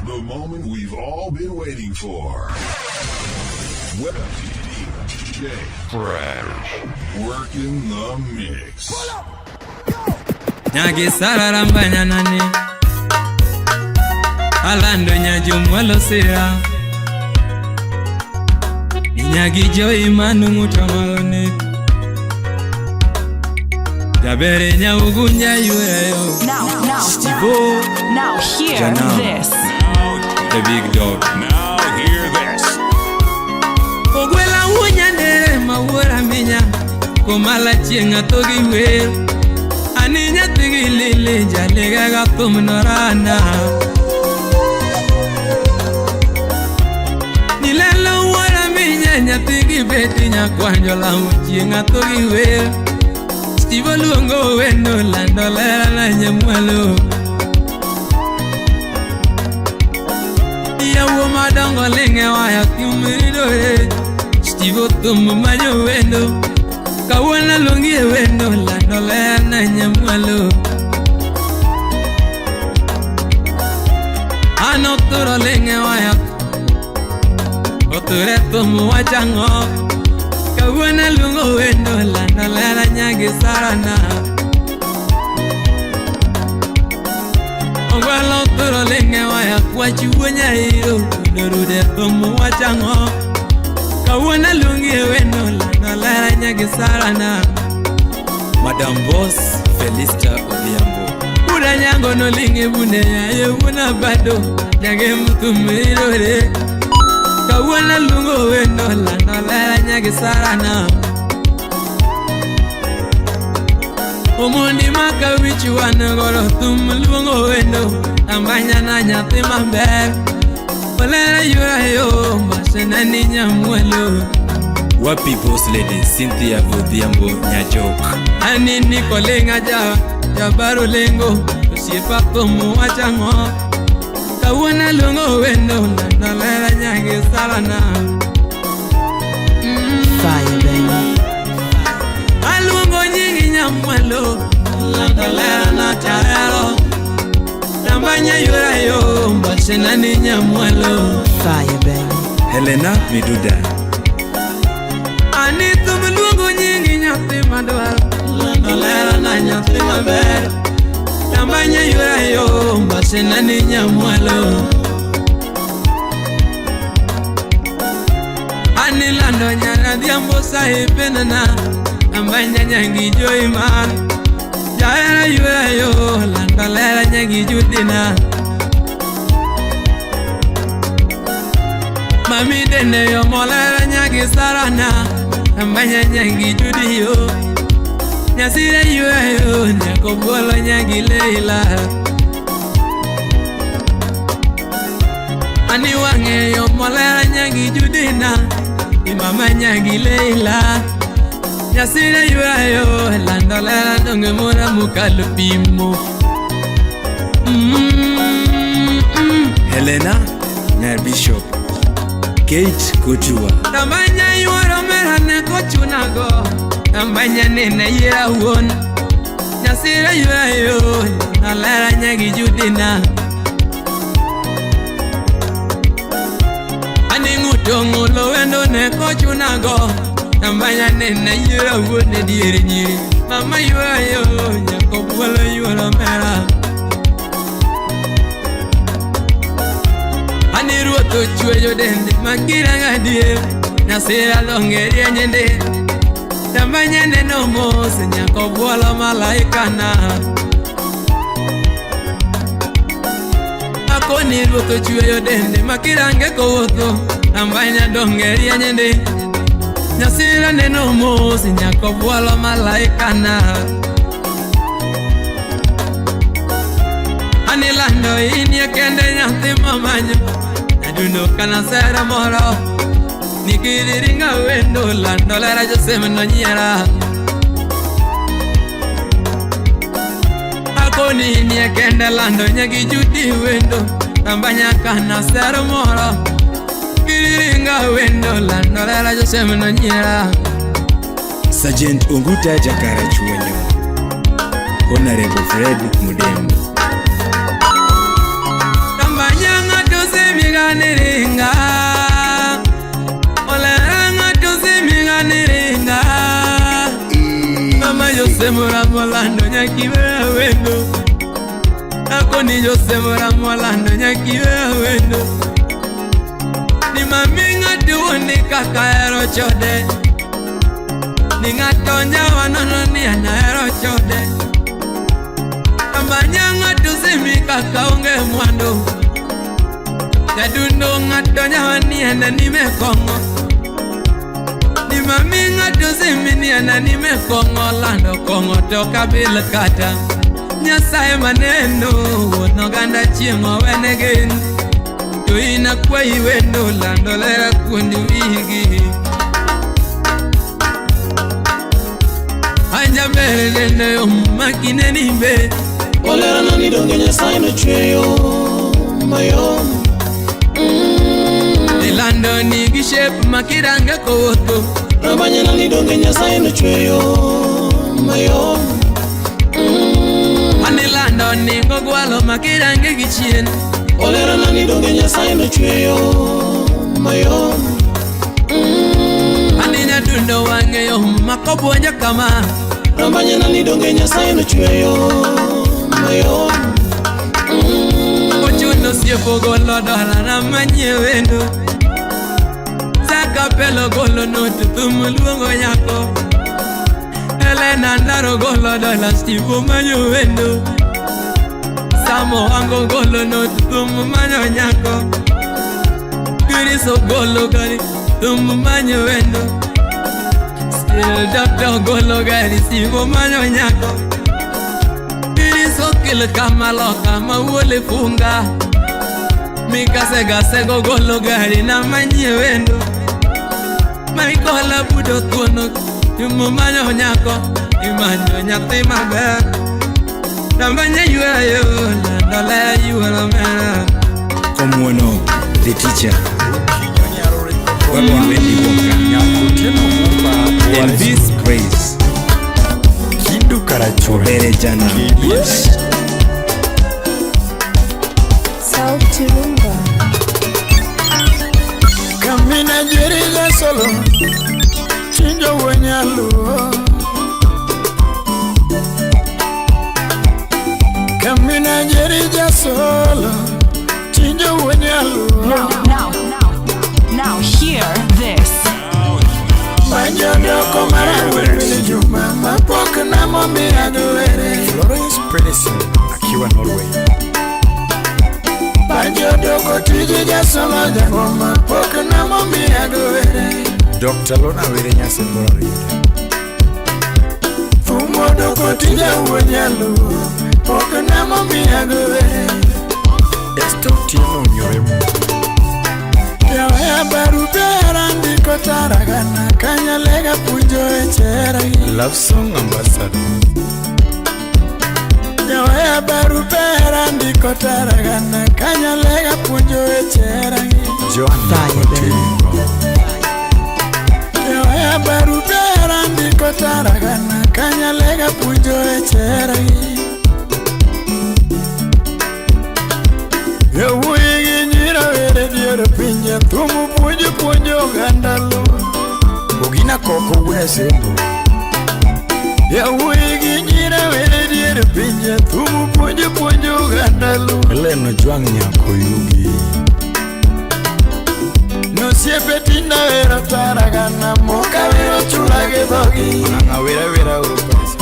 The moment we've all been waiting for. Web DJ Fresh. Working the mix. Nyagi sarara mbanyanani Alando nyajumwalo sira Inyagi joi manu ngutamalone Jabere nyaugunya yueyo Now, now, Stivo now, hear Janam. this. The big dog. Now hear this. Ogwela wunya nere mawuora minya Komala chieng' atho gi wer Ani nyathi gi lili jalega ga thum norana Nilelo wuora minya nyathi gi beti nyakwanjo lamo chieng' atho gi wer Steve oluongo wendo lando lera na nyamwalo Yawuo madongo ling' e waya kumridore Steve othum manyo wendo Kawuono aluongi e wendo lando lera na nyamwalo An othuro ling' e waya Oture thum wachang'o Kawuono aluongo wendo lando lera nyagi sarana Ogwalo othuro ling' e waya kwach wuo nyairo Odorude thum wachang'o Kawuono aluongi e wendo lando lera nyagi sarana Madam Boss Felista Odhiambo Buda nyango noling' e bunde yaye wuona bado Nyage mthum irore Kawuono aluongo wendo lando lera nyagi sarana Omondi maka wich wan godo thum luongo wendo Ambanya na nyathi maber Olera yura yo masena ni nyamwalo Wapi Boss Lady Cynthia Odhiambo Nyachok. Anini kolinga ja jabaro lengo osiepa thum wachang'o Kawuono aluongo wendo lando lera nyagi sarana Fire, baby. Aluongo nyingi nyamwalo lando lera na tahero Nambanya yura yo mbasena ni nyamwalo Fire, baby. Helena Miduda. Ani thum luongo nyingi nyathi madwaro lando lera na nyathi maber Nambanya yura yo mbasena ni nyamwalo Ani lando nyana dhiambo sahibenana Nambanya nyangi joiman Jahera yura yo lando lera nyangi judina Mami dene yo molera nyagi sarana Nambanya nyangi judi yo Nyasire yura yo nyako bolo nyagi leila Ani wang'e yo molera nyangi judina Imama nyangi leila Nyasire yura yo lando lera donge mora mukalo pimo Helena Nyar Bishop. Kate Kochua. Tambanya yuoro mera ne kochunago Tambanya nene yiera wuon Nyasire yura yo nalera nyagi judina Ani ng'uto ng'ulo wendo ne kochunago Tambanya nene yiera wuon e dier nyiri Mama yura yo nyako bwolo yuoro mera Ani ruoth ochweyo dende makirang' adier Nyasira donge rieny ndi Tambanya neno mos nyako bwolo malaikana Akoni ruoth ochweyo dende makirange kowuotho Tambanya donge rieny ndi Nyasira neno mos nyako bwolo malaikana Ani lando inie kende nyathi mamanyo Adundo kana sera moro Nikiriringa wendo lando lera josem no nyiera Akoni inie kende lando nyagi judi wendo Tambanya kana sera moro Kiriringa wendo lando lera josem no nyiera Sergeant Onguta Jakara Chuonyo. Honorable Fred Mudem. Tambanya ng'ato Jose Mora molando nyakiwe wendo. Akoni Jose Mora molando nyakiwe wendo. Ni mami ng'ato wuoni kaka hero chode. Ni ng'ato nyawa nono ni an ahero chode. Amanya ng'ato simi kaka onge mwandu. Jadundo ng'ato nyawa ni an anime kong'o. Ni mami ng'ato simi ni an anime kong'o lando kong'o to kabil kata. Nyasaye maneno wuon oganda chieng' owene gen. To in akwayi wendo lando lera kuond wigi. Anjaber nende yom makine nimbe. Olerana ni donge Nyasaye nochweyo mayom. Ilando ni gi shape makirange kowuotho. Rabanyana ni donge Nyasaye nochweyo mayom. Anilando ni gogwalo makirange gi chien. Olerana ni donge Nyasaye nochweyo mayom. Ani nyadundo wang'e yom makobuonjo kama. Rabanyana ni donge Nyasaye nochweyo mayom. Ochuno siepo golo dola na manyie wendo. Sakapelo golo not thum luongo nyako. Helena Ndaro golo dola Steve manyo wendo. Samo wango golo not thum manyo nyako. Giriso golo gari thum manyo wendo. Still doctor golo gari Steve manyo nyako. Giriso kil kama loka mawuole funga. Mikasega golo gari na manyie wendo. Michael Abudo thuono yumo manyo nyako. Imanyo nyathi maber. Nambanye yweyo lando le yuoro mera. Komwono, the teacher. Weapon Wendy Walker. And this praise Kindu Karachuonyo. Obere Jana. Yes. Sauti Rumba. Kamina jeriga solo chinjo wenyaluo. Kamina jerija solo chinjo wenyaluo. Now, now, now, hear this. Manjodoko marangwele juma mapok namomiya giwere. Florence Pedersen akiwa Norway. Manjodoko tiji jasolo jangoma pok namomiya giwere. Dr. Lona Were Nyasembora Rieda. Fumo tija wenyaluo pok namomiya giwere. Esther Otieno Nyoremo. Jawaya barupe andiko taragana kanyalega puonjo e cheragi. Love Song Ambassador. Jawaya barupe andiko taragana kanyalega puonjo e cheragi. Joan Fire, baby. Otieno. Jawaya barupe andiko taragana kanyalega puonjo e cheragi. Yawuoyi gi nyira were dier pinje thum puonjo puonjo oganda luo. Ogina Koko Wuod Asembo. Yawuoyi gi nyira were dier pinje thum puonjo puonjo oganda luo. Helen Ojwang' Nyakoyugi. Nosiepe tinda wero taragana moka wero chula gi dhogi. Onang'a wera wera oro pesa.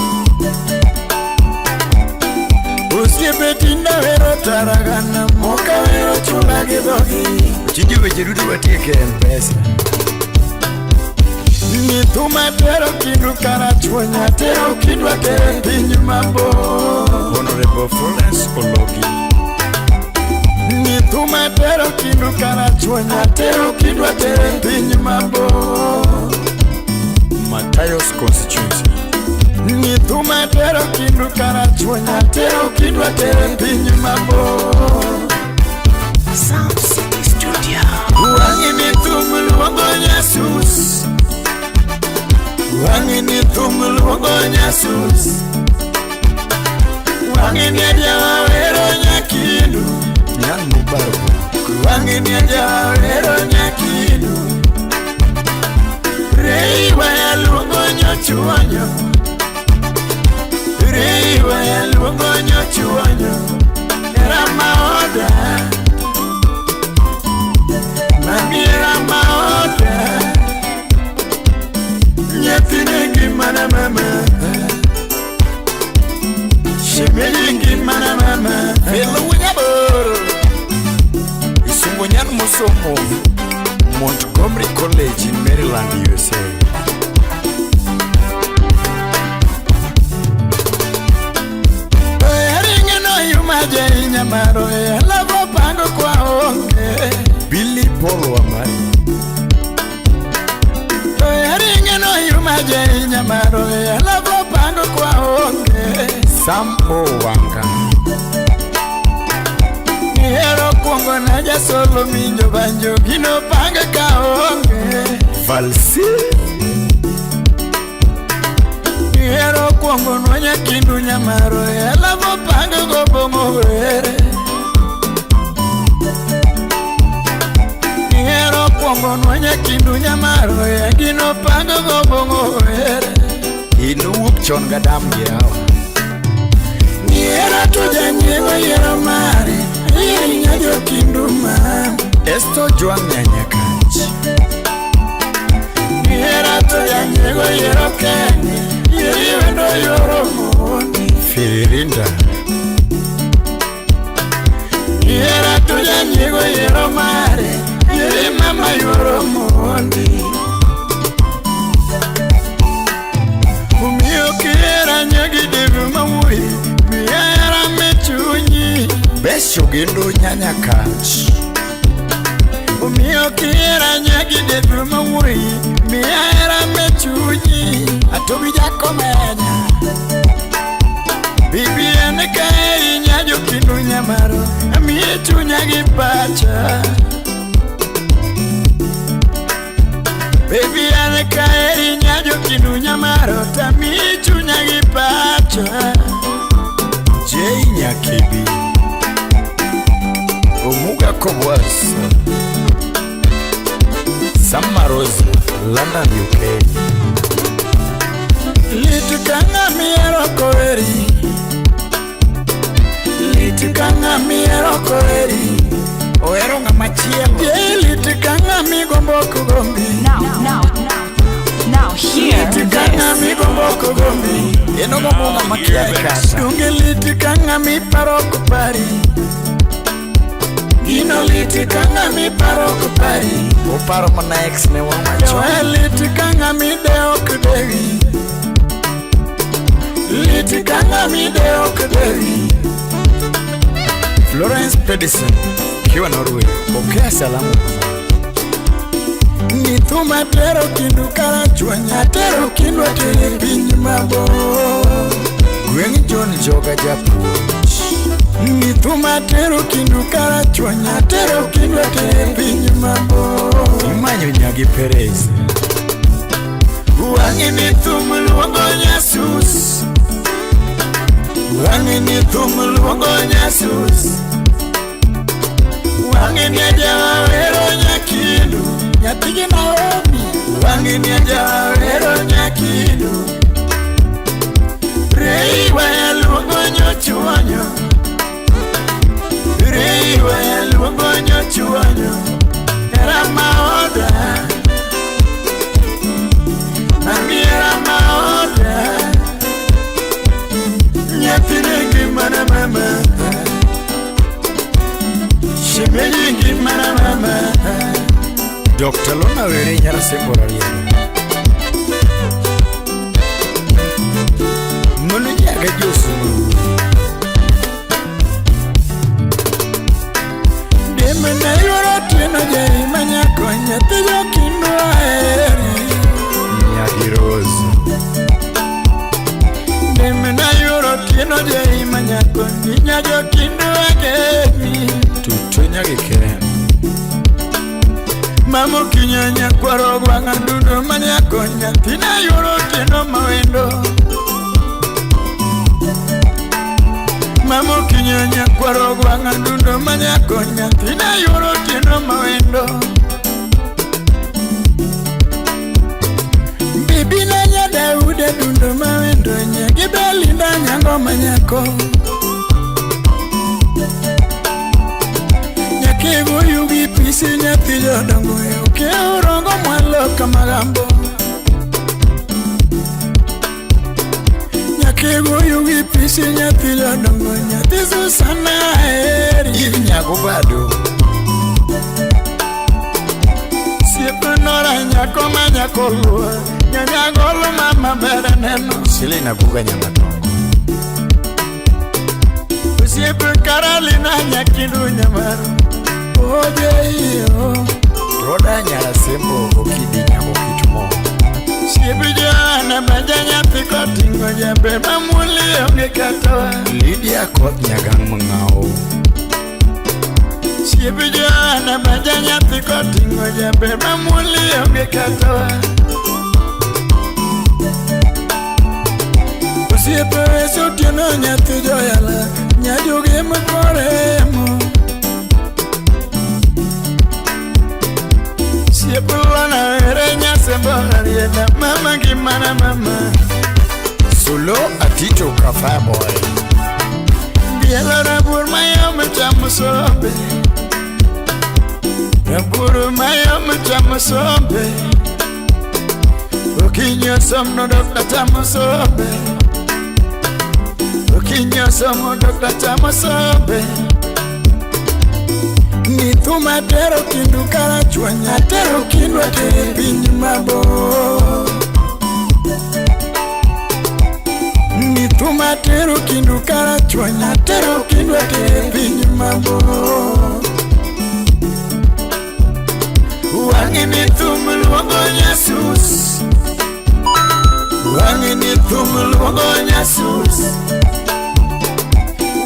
Osiepe tinda wero taragana moka wero chula gi dhogi. Chiji weche duto watiek e M-Pesa. Ni thuma tero kindu karachuonya tero kindu atere piny mabor. Honorable Florence Ologi. Ni thuma tero kindu karachuonya tero kindu atere piny mabor. Matayos Constituency. Ni thuma tero kindu karachuonya tero kindu atere piny mabor. Sound City Studio. Wang'i ni thum luongo Nyasus. Wang'i ni thum luongo Nyasus. Wang'i ni ajawa wero nyakindu. Nyan Mubarak. Wang'i ni ajawa wero nyakindu. Rei waya luongo nyochuonyo. Riwe luongo nyochuonyo Era maoda. Mamiera maoda. Nyathine ngimana mama. Shemeji ngimana mama. Felo Wunyaboro. Isungo nyan mosomo Montgomery College in Maryland, USA. Ringe no yuma jainya maro lavo pango kwa onge. Billy Paul Wamai. Ringe no yuma jainya maro lavo pango kwa onge. Sam O Wanga. Nihero kuongo na jasolo minjo banjo gino pango ka onge. Valsi. Nihero kuongo nwanya kindu nyamaro lavo pango go bongo were. Nihero kuongo nwanya kindu nyamaro gino pango go bongo were. Inuwuok chon gadam gi hawa. Nihero to janyiego yiero mari yiero nyajo kindu mam. Esto Joan Nyanyakach. Nihero to janyiego yiero Kenya yiero wendo yoro mondi. Firirinda. Nihero to janyiego yiero mari yiero mama yoro mondi. Umiyo kihera nyagi devu mawuoyi miya hera me chunyi. Besho gendo Nyanyakach. Umiyo kihera nyagi devu mawuoyi miya hera me chunyi. Atobi Jakomenya. Bibi en kae nyajo kindu nyamaro amiye chunya gi pacha. Baby en kae nyajo kindu nyamaro tamiye chunya gi pacha. Jay Nyakibi. Omuga Kobwas. Sam Rose, London, UK. Lit ka ng'ama ihero koheri. Lit ka ng'ama ihero koheri. Ohero ng'ama chielo. Jay lit ka ng'ama igombo ok gombi. Now hear Lit ka ng'ama this. igombo ok gombi. En ogombo ng'ama kia kata. Donge lit ka ng'ama iparo ok pari. Gino lit ka ng'ama iparo ok pari. Oparo mana ex ne wang' machon. Jawa lit ka ng'ama idewo ok dewi. Lit ka ng'ama idewo ok dewi. Florence Pedersen, kiwa Norway. Pokea salamu. Ni thum atero kindu karachuonyo atero kindu atere piny mabor. Gweng' John Joga japuonj. Ni thum atero kindu karachuonyo atero kindu atere piny mabor. Imanyo nyagi Perez. Wang'e ni thum luongo nyasus. Wang'e ni thum luongo nyasus. Wang'e ni ajawa wero nyakindu nyathigi Naomi. Wang'e ni ajawa wero nyakindu. Reiwa luongo nyochuonyo. Reiwa luongo nyochuonyo. Hera maoda. Mami hera maoda. Nyathine ngimana mama. Shemeji ngimana mama. Dr. Lona Were nyar Sembo Rarieda. Mano nyaga Josungu. Deme na yuoro otieno jai manyako nyathi jokindu aheri. Nyagi Rose. Deme na yuoro otieno jai manyako nya jokindu ageni. Tuto nyagi Ken. Mamo kinyo nyakwaro gwang'a dundo manyako nyathina yuoro otieno mawendo. Mamo kinyo nyakwaro gwang'a dundo manyako nyathina yuoro otieno mawendo. Bibi na nya Daude dundo mawendo nyagi Gi Belinda nyango manyako. Nyakigo yugi pisi nyathi jodongo e okew rongo mwalo kamagambo. Nyakigo yugi pisi nyathi jodongo nyathi Susana eri. Eve Nyago Bado. Siep nora nyako ma nyako luo. Nyanyagolo mama ber neno. Selina Buga Nyamatongo. Osiep Karolina nyakindu nyamaro. Oje iyo. Roda Nyarasembo Okidi Nyago Kitmo. Siep Joana banja nyathi koting'o jaber mamuli onge kata. Lydia Koth Nyagang Mang'ao. Siep Joana banja nyathi koting'o jaber mamuli onge kata. Osiepe weso otieno nyathi joyala nyajoge makoremo. Siep lona ere nyasembo arieda mama ngimana mama. Solo Atito ka Fireboy. Bielo rabuor mayom chamo sombe. Rabuor mayom chamo sombe. Okinyi osomo dok chamo sombe. Okinyi osomo dok chamo sombe. Ni thum atero kindu karachuonyo atero kindu atere piny mabor. Ni thum atero kindu karachuonyo atero kindu atere piny mabor. Wang'e ni thum luongo nyasus. Wang'e ni thum luongo nyasus.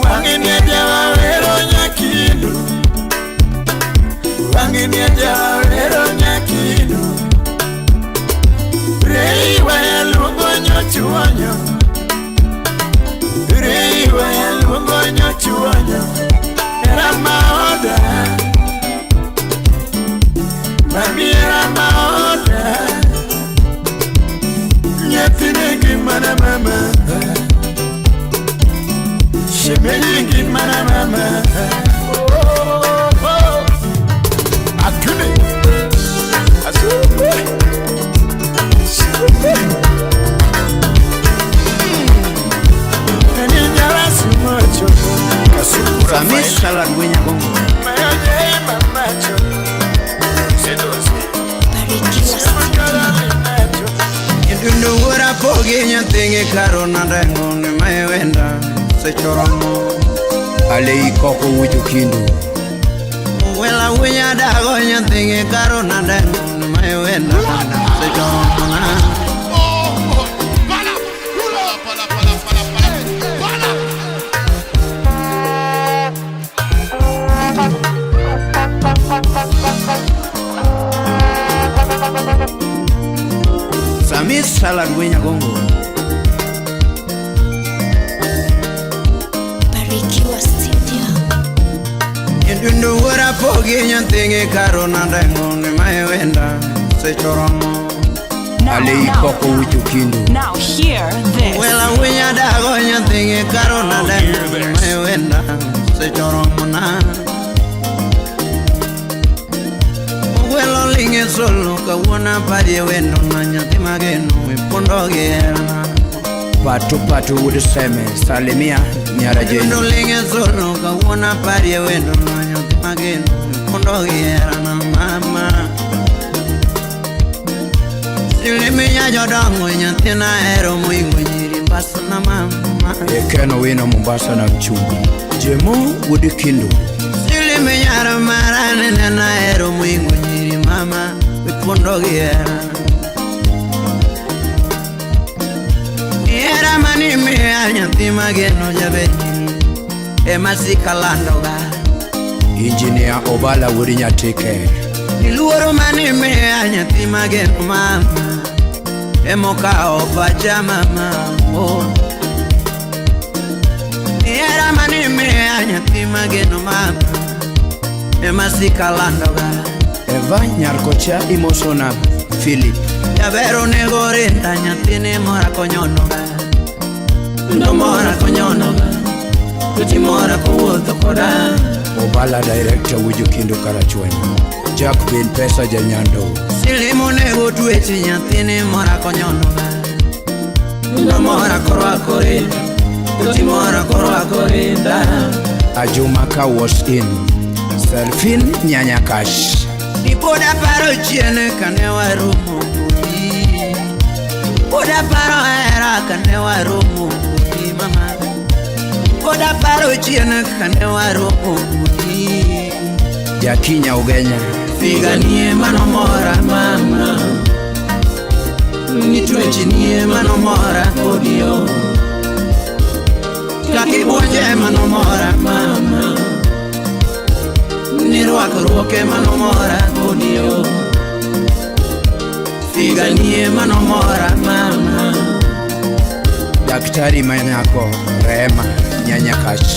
Wang'e ni ajawa wero nyakindu. Wang'e ni ajawa wero nyakindu. Rei waya luongo nyochuonyo. Rei waya luongo nyochuonyo. Era maoda. Mami era maoda. Nyathine ngimana mama. Shemeji ngimana mama. Oh, oh. Akune. Asupe. Supe. Nani nyara sumocho. Kasuku Samis Rafael. Salad Winya Gongo. Mayoye mamacho. Nduwura pogi nyathingi karo ndengo ni mewenda sechoromo. Alei koko wujo kindu. Wela winya dago nyathingi karo ndengo ni mewenda sechoromo na. Samis Salad Winya Gongo. Barikiwa Studio. Nduwura pogi nyathingi karo ndengo ni mewenda sechoromo. Now, Alei now, koko wujo kindu. now hear this. Wela winya dago nyathingi karo Now hear ndengo ni this. mewenda sechoromo na. Welo linge solo kawuono parie wendo na nyathi mageno ipondo gi herana. Pato pato wuod Seme. Salimia nyara Wendo Jane. linge solo kawuono parie wendo na nyathi mageno ipondo gi herana mama. Siliminya jodongo nyathina hero moingo nyiri mbasna mama. Ekeno wino Mombasa na mchumba. Jemo wuod Kindu. Siliminyaro marane nena hero moingo nyiri mama ipondo gi hera. Hera mani miya nyathi mageno jabetini ema sikalandoga. Engineer Obala wuod Nyatike. Luoro mani miya nyathi mageno mama emokawo pacha mama oh. Hera mani miya nyathi mageno mama ema sikalandoga. Eva Nyarkocha imosona Philip. Jaber onego rinda nyathini mora konyonoga. Nomora konyonoga Tutimora kowuotho koda. Obala director Wujo Kindo Karachuonyo. Jack Bin Pesa Janyando. Silimo nego tweche nyathini mora konyonoga. Nomora korwako rinda. Tutimora korwako rinda. Ajuma ka was in. Selfin Nyanyakash. Ni pod aparo chien kane waromo kodi. Pod aparo hera kane waromo kodi mama. Pod aparo chien kane waromo kodi. Jakinya Ugenya. Figanie manomora mama. Nitwechnie manomora kodi yo. Kakibuonje manomora mama. Nirwakruoke manomora kodi yo. Figanie manomora mama. Daktari Manyako Rehema Nyanyakash.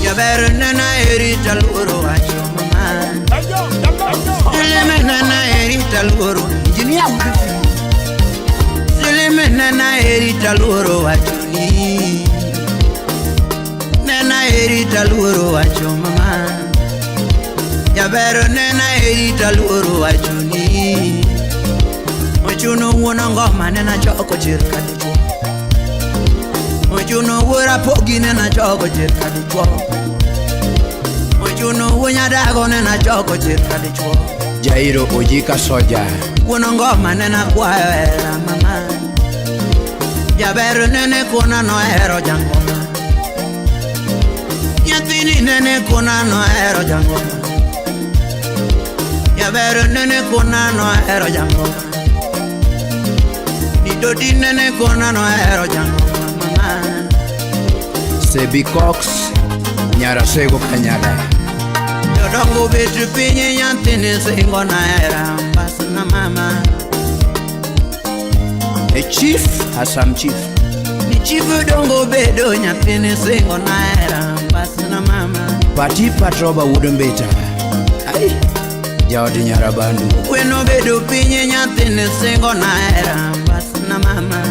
Jaber nena eri taluoro wacho mama. Silime nena eri taluoro injinia udufi. Silime nena eri taluoro wacho ni. Nena eri taluoro wacho mama. Jaber nena eri taluoro wacho ni. Ochuno wuon ngoma nena choko chir kadichuo. Ochuno wuora pogi nena choko chir kadichuo. Ochuno wuo nyadago nena choko chir kadichuo. Jairo Ojika Soja. Wuon ngoma nena kwayo hera mama. Jaber nene kona nohero jangoma. Nyathini nene kona nohero jangoma. Jaber nene kona nohero jangoma. Didodi nene kona nohero jangoma mama. Sebi Cox Nyarasego Kanyada. Jodongo bet piny nyathini singo na hera mbasna mama. A chief Hassan Chief. Ni chief dongo bedo nyathini singo na hera mbasna mama. Pati Patroba wuod Mbita. Ai jaod Nyarabandu. Weno bedo piny nyathini singo na hera mbasna mama.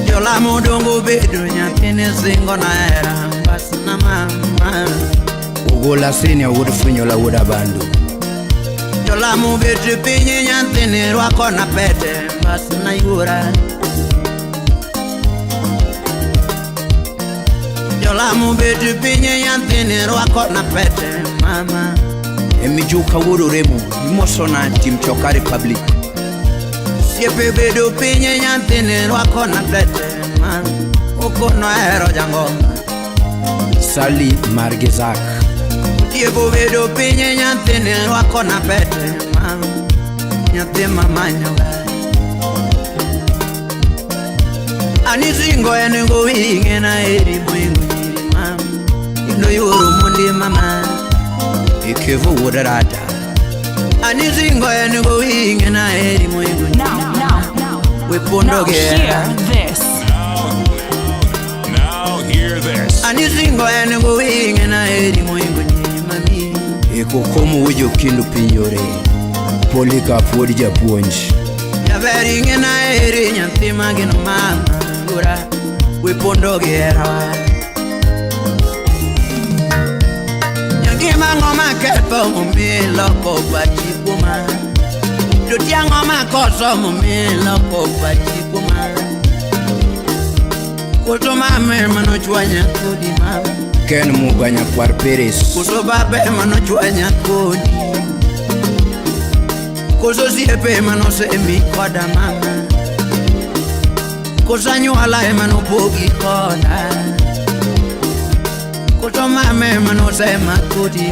Jolamo dongo bedo nyathini singo na hera mbasna mama. Ogola Senior wuod Funyola wuod Abandu. Jolamo bet piny nyathini rwako na pete mbasna yuora. Jolamo bet piny nyathini rwako na pete mama. Emijuka wuod Oremo imosona Tim Choka Republic. Siepe bedo piny nyathini rwako na pete mama. Okono hero jangoma. Sally Margizak. Tieko bedo piny nyathini rwako na pete mama. Nyathi mamanyoga. Ani singo en gowi ing'ena eri moingo nyiri mama. Ino yuoro mondi mama. Ikevo wuod Rata. Ani singo en gowi ing'ena eri moingo nyiri Now, We pondo now gi hera. hear this. Now hear this. Ani singo en gowi ing'ena eri moingo nyiri mami. Ikokomo wujo kindu piny yore. Polycarp wuod japuonj. Jaber ing'ena eri nyathi mageno mama yura. We pondo gi herawa. Nyangima ng'oma ketho momi loko pachi kuoma. To tiang'o makoso momi loko pachi kuoma. Koso mame manochwanya kodi mama. Ken Muga nyakwar Peres. Koso babe manochwanya kodi. Koso osiepe manosemi koda mama. Koso anyuola ema nopogi koda. Koso mama ema nosema kodi.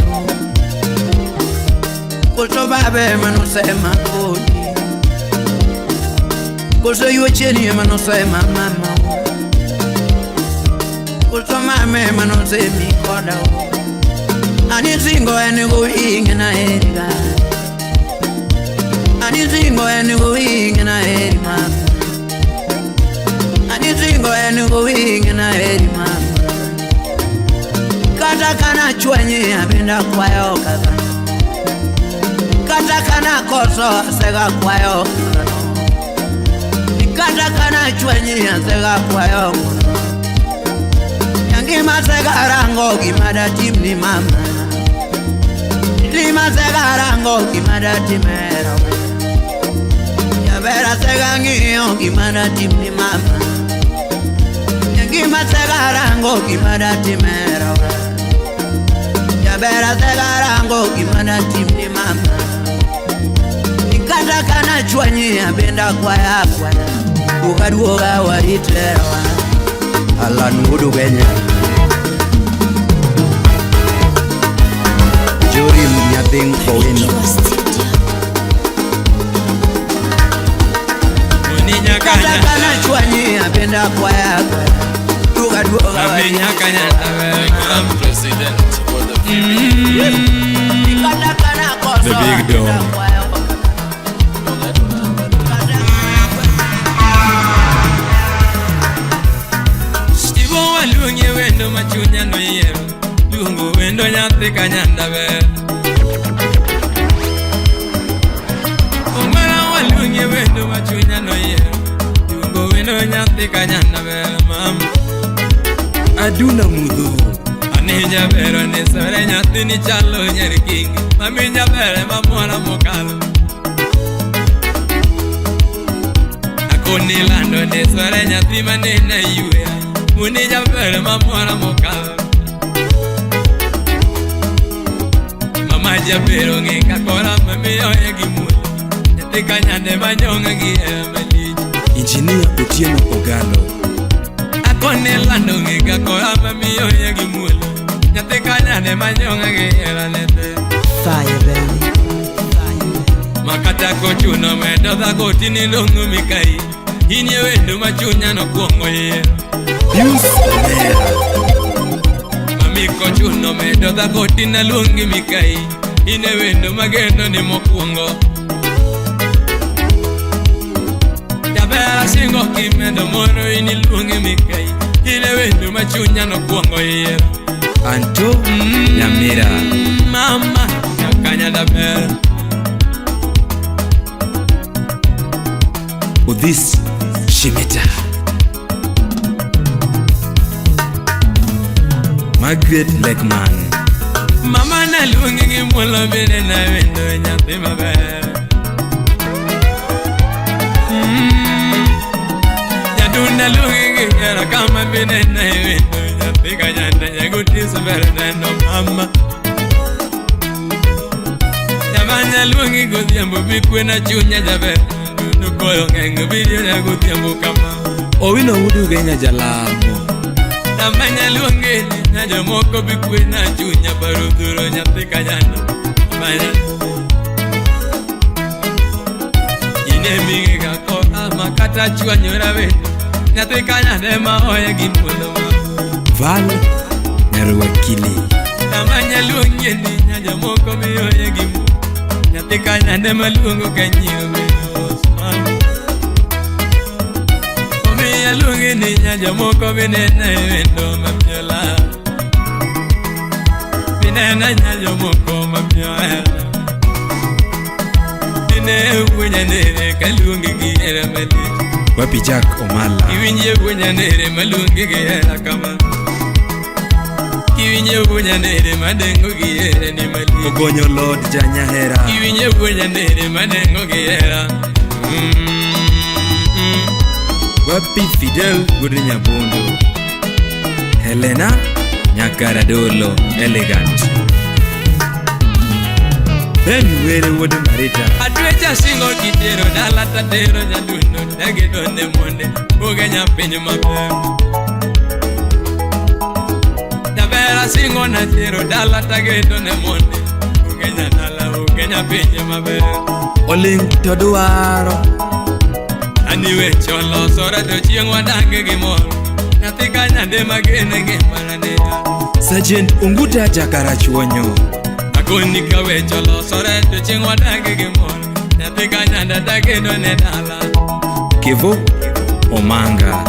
Koso baba ema nosema kodi. Koso yuocheni ema nosema mama. Koso mama ema nosemi koda. Ani singo en go ing'ena eriga. Ani singo en go ing'ena eri mama. Ani singo en go ing'ena eri mama. Kata kana chwenyi abenda kwayo kaka. Kata kana koso asega kwayo kaka. Kata kana chwenyi asega kwayo ng'uono. Nyangima asega rango gima datim ni mama. Lima asega rango gima datim hera. Jaber asega ng'iyo gima datim ni mama. Nyangima asega rango gima datim hera. Jaber asega rango gima datim ni mama. Kata kana chwanyi abenda kwaya kwaya. Duoga waritlewa. Alan Wudu Kenya. Jorim Nyathing Owino. Kata kana chwanyi abenda kwaya kwaya. Duoga waritlewa. President for the Kata kana koso The big dog. Luongi wendo machunya no yiero. Luongo wendo nyathi kanyanda ber. Omara waluongi wendo machunya no yiero. Luongo wendo nyathi kanyanda ber mama. Aduna mudho. Ani jabero ni sore nyathi ni chalo nyar kingi. Mami jabere mamora mokalo. Akoni lando ni sore nyathi manene yue. Muni jabere mamora mokalo. Mama jabero ng'e kakora mamiyo e gi muolo. Nyathi kanyande manyong'e gi hera malich. Engineer Otieno Ogalo. Akone lando ng'e kakora mamiyo e gi muolo. Nyathi kanyande manyong'e gi hera nete. Fire baby. Makata kochuno medo dhako tini long'o mikai. In e wendo machunya nokwongo yiero. Pius Omera. Mami kochuno medo dhako tina luongi mikai. In e wendo mageno ni mokwongo. Jaber asingo kimedo moro in iluongi mikai. In e wendo machunya nokwongo yiero. Anto Nyamira. Mama nyakanya daber. Odhis Shimeta. Margaret Lekman. Mama naluongi gi muolo bende nawendo nyathi maber. Jadunda luongi gi hera kama bende nawendo nyathi kanyanda nyagotis ber neno mama. Jamanya luongi godhiambo bikwena chunya jaber. Dundo koyo ng'eng birio godhiambo kama. Owino Wudu Kenya jalamo. Tamanya luongi na jomoko bikwena chunya paro dhuro nyathi kanyanda. Manya ine minge kakora makata chwanyora wendo nyathi kanyanda ema oye gi muolo ma. Val Nyarwakili. Tamanya luongi ni nya jomoko miyoye gi muolo. Nyathi kanyanda ema luongo ka nyiro bedo Osman. Omiyo aluongi ni nya jomoko binena e wendo mamiyola. Binena nya jomoko mamiyo hera. Bine wuonya nere kaluongi gi hera malich. Wapi Jack Omala. Iwinje wuonya nere maluongi gi hera kama. Iwinje wuonya nere madengo gi hera ni malich. Ogonyo Lord Janyahera. Iwinje wuonya nere madengo gi hera. Wapi Fidel Wuod Nyabondo. Helena Nyakaradolo Elegant. Ben Were Wuod Marita. Atwecha singo kitero dala tatero nyadundo dagedone monde buge nyapiny maber. Jaber asingo natero dala tagedone monde buge nyadala buge nyapiny maber. Oling to dwaro. Ani weche olosore to chieng' wadange gi mor. Nyathi kanyande magene ngimana ne. Sergeant Unguta Jakarachuonyo. Agoni ka weche olosore to chieng' wadange gi mor. Nyathi kanyanda tagedo ne dala. Kevo Omanga.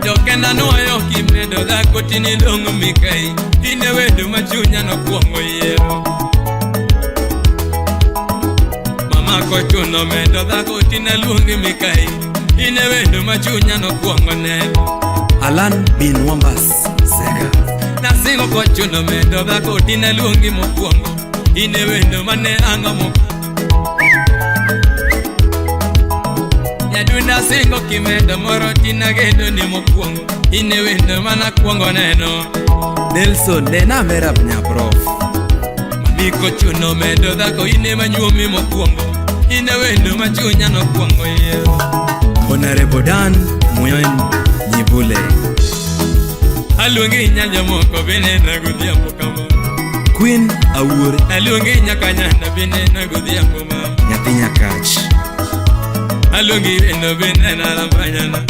Jokenda nuoyo kimedo dhako tini long'o mikai. In e wendo machunya nokwongo yiero. Mama kochuno medo dhako tina luongi mikai. Ine wendo ma chunya nokwongo neno. Alan Bin Wambas Sega. Nasingo kochuno medo dhako tinaluongi mokwongo. Ine wendo mane ang'o mo. Nyadunda singo kimedo moro tinagedo ni mokwongo. Ine wendo manakwongo neno. Nelson Nena Merab Nyaprof. Mami kochuno medo dhako ine manyuomi mokwongo. Ine wendo ma chunya nokwongo yiero. Honorable Dan Muyon Nyibule. Aluongi nya jomoko binena godhiambo kama. Queen Awuor. Aluongi nyaka nyanda binena godhiambo ma. Nyathi Nyakach. Aluongi wendo binena rambanyana.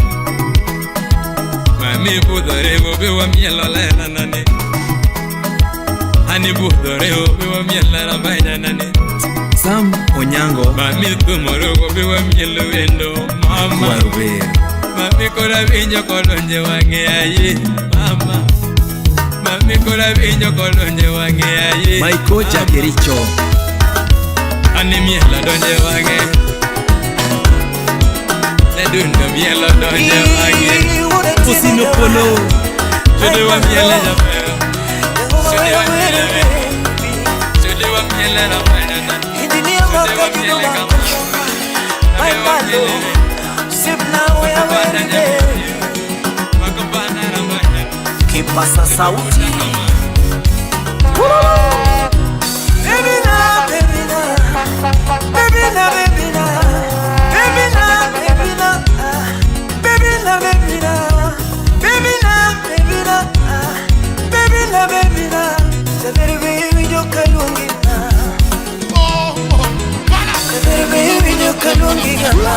Mami budho rewo be wamielo lela nane. Ani budho rewo be wamielo rambanyana ne. Sam Onyango. Mami thumo rogo be wamielo wendo mama. Waruber. Mami kora winjo kodonje wang'e aye mama. Mami kora winjo kodonje wang'e aye. Maiko Jakericho. Ani mielo donje wang'e. Nyadundo mielo donje wang'e. Osino Polo. Chode wa miele jaber. Chode wa miele. Chode wa miele ramanyana. Chode wa miele kama. Chode wa miele. Kipasa sauti. Baby na, baby na, baby na, baby na, baby na, baby na, baby na, baby na, baby na, baby na, baby na, baby na, baby baby jokalungi na, baby baby jokalungi na.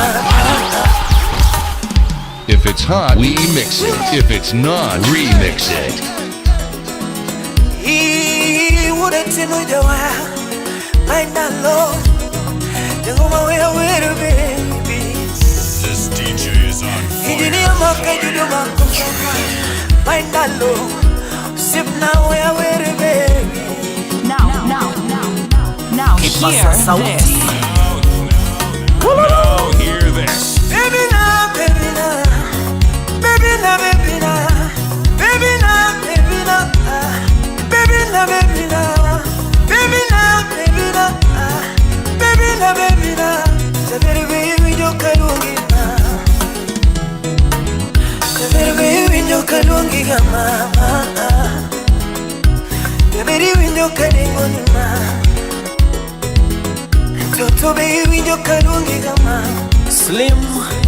If it's hot, we mix it. If it's not, remix it. This DJ is on fire. Now hear this. Now hear this. Baby na, baby na, baby na, baby na, baby na, baby na, baby na, baby na, baby na, baby na, baby na, baby na, baby baby jokalungi na, baby baby jokalungi ga mama, baby baby jokalungi ni ma, toto baby jokalungi ga ma. Slim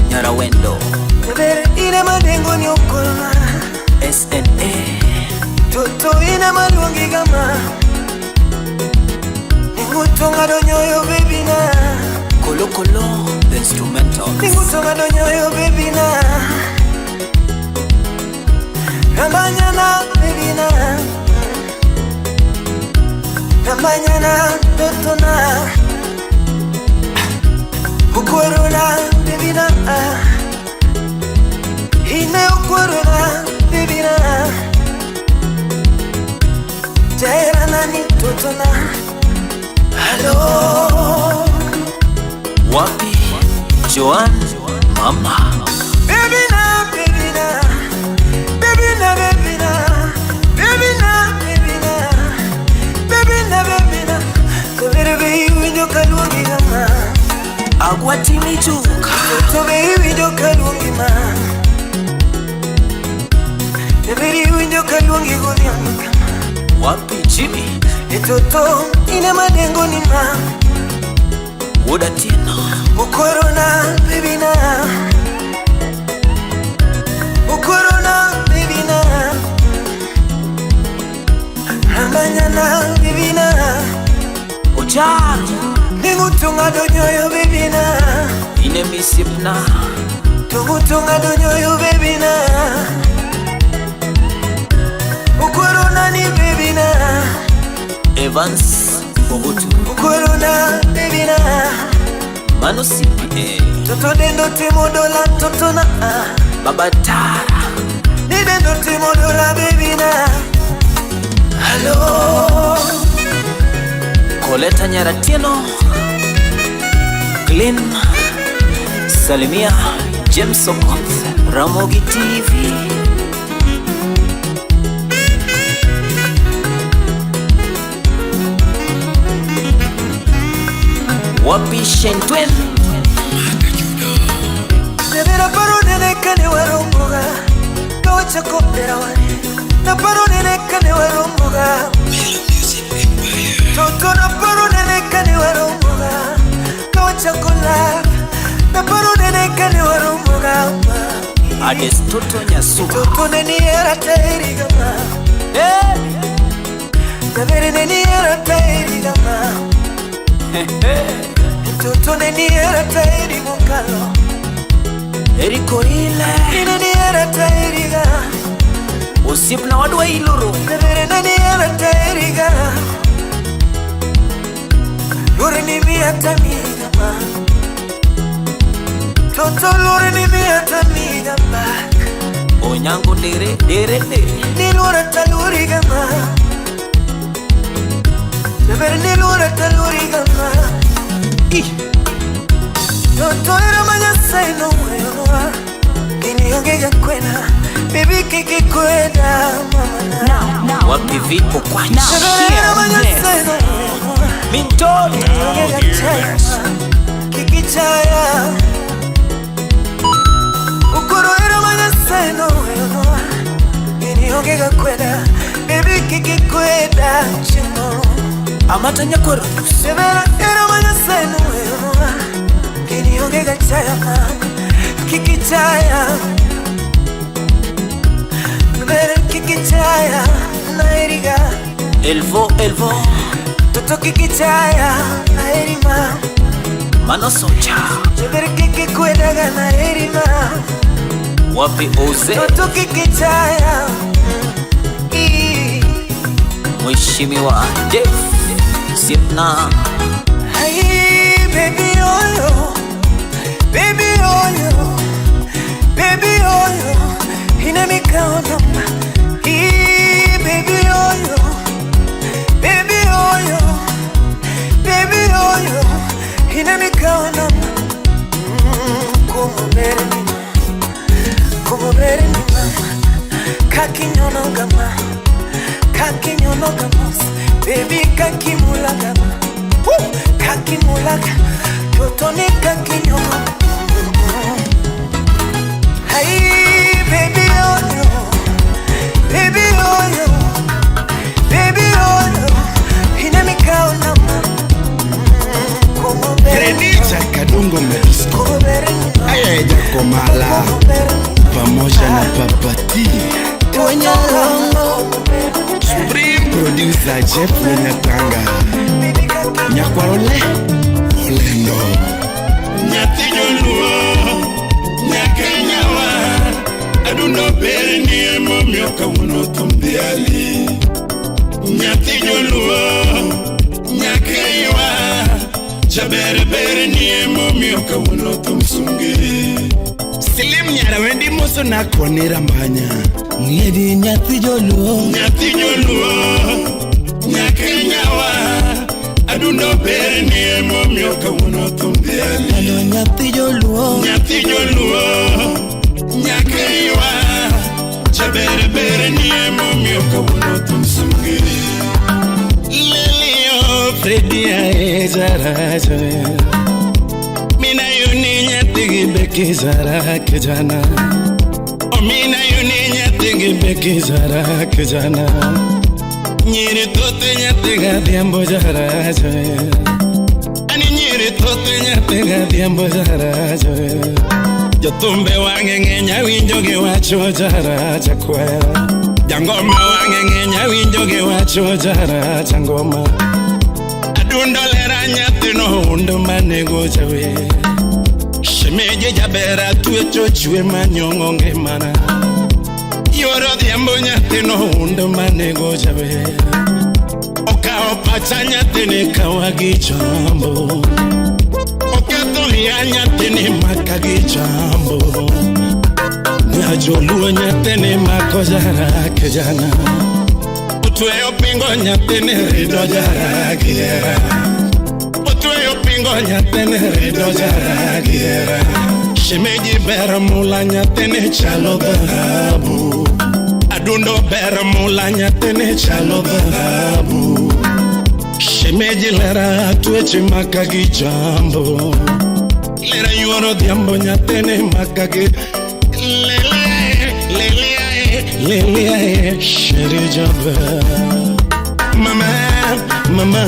Nyarawendo. Bebere ine madengo ni okolma. SNA. Toto ine malungi gama. Ningutonga donyoyo baby na. Kolo Kolo the instrumental. Ningutonga donyoyo baby na. Ramanyana baby na. Ramanyana toto na. Ukorona baby na, ine ukorona baby na, jera nani totona, hello. Wapi Joan mama. Baby na, baby na, baby na, baby na, baby na, baby na, baby na, baby na, baby baby jokalungi mama. Agwati michuka. Toto baby jokalungi ma. Baby jokalungi godhiambo kama. Wapi Jimmy. Toto ine madengo ni ma. Woda tena. Ukorona baby na. Ukorona baby na. Ramanyana baby na. Ojaro. Ningutunga donyoyo baby na. Ine misipna. Tungutunga donyoyo baby na. Ukorona ni baby na. Evans Bogutu. Ukorona baby na. Mano CPA. Toto dendo timodola toto na. Baba Tara. Ni dendo timodola baby na. Hello. Koleta Nyaratieno. Glenn. Salimia James Okoth, Ramogi TV. Wapi Shentwen? Nebera paro nene kane waromboga Kawacha kopera wani Na paro nene kane waromboga Toto na paro nene kane waromboga Kawacha kola Na paro nene kane waromboga Ades Toto Nyasuba. Toto neni era teri gama. Nebere neni era teri gama. Toto neni era teri mokalo. Eriko ile Neni era teri ga. Osip na wadwa iloro. Nebere neni era teri ga. Lore ni mi atami gama. Toto lore ni mi atami gama. Onyango dere dere dere. Ni lore taluri gama. Nebere ni lore taluri gama. Toto era manyasa ino wewa. Kini ongega kwena. Baby kiki kwena mama na. Wapi vipo kwachi? Nebere era manyasa ino wewa. Mintoto. Ongega chaya. Kiki chaya. Ukoro era manyasa ino wewa. Kini ongega kwena. Baby kiki kwena chimo. Amata nyakwero. Nebere era manyasa ino wewa. Kini ongega chaya mama. Kiki chaya. Nebere kiki chaya. Naeriga. Elvo elvo. Toto kiki chaya. Naerima. Mano socha. Nebere kiki kwedaga naerima. Wapi Oze? Toto kiki chaya. Mheshimiwa Jeff Sipna. Hey baby oyo. Baby oyo. Baby oyo. Inamikaona. Hey baby oyo. Baby oyo. Baby oyo. Inamikaona. Como vermi. Como vermi mama. Kakinyono gama. Kakinyono gamos. Baby kakimulaga. Kakimulaga. Totoni kakinyono. Hey baby oh yo. Baby oh yo. Baby oh yo. Inamikaona mama. Como vermi. Kredicha Kadungo Mexico. Como vermi. Aya Komala pamoja na Papati Supreme Producer Jeff Nyatanga Nyakwarole Olendo Nyathi joluo Nyakenyawa Adundo ber ni emomiyo kawuono thum dhiali Nyathi joluo Nyakeiwa Jaber ber ni emomiyo kawuono thum sungi Silim nyara wendi moso na konera mbanya Ngedi nyathi joluo Nyathi joluo Nyakenyawa Adundo ber ni emomiyo kawuono thum dhiali Alo nyathi joluo Nyathi joluo Nyakeiwa Jaber ber ni emomiyo kawuono thum sungi Lelio Freddy ae Mina yuni nyathigi beki zara kijana Mina yuni nyathigi beki zara kijana Nyiri tote nyathiga dhiambo jarajo Ani nyiri tote nyathiga dhiambo jarajo Jothumbe wang'e ng'eny awinjo giwacho jaraja kwera Jangoma wang'e ng'eny awinjo giwacho jaraja ngoma Adundo lera nyathino undo manego jawer Shemeje jabera twecho chwe manyong'o ngimana Yuoro odhiambo nyathino undo manego jawer Okawo pacha nyathini kawa gi jambo Oketho iya nyathini maka gi jambo Nyajoluo nyathini mako jara kijana Otweyo pingo nyathini rido jara gihera Otweyo pingo nyathini rido jara gihera Shemeji ber mula nyathini chalo dhahabu. Adundo ber mula nyathini chalo dhahabu. Shemeji lera tueche maka gi jambo. Lera yuoro dhiambo nyathini maka gi lele lele lele sheri jaber. Mama mama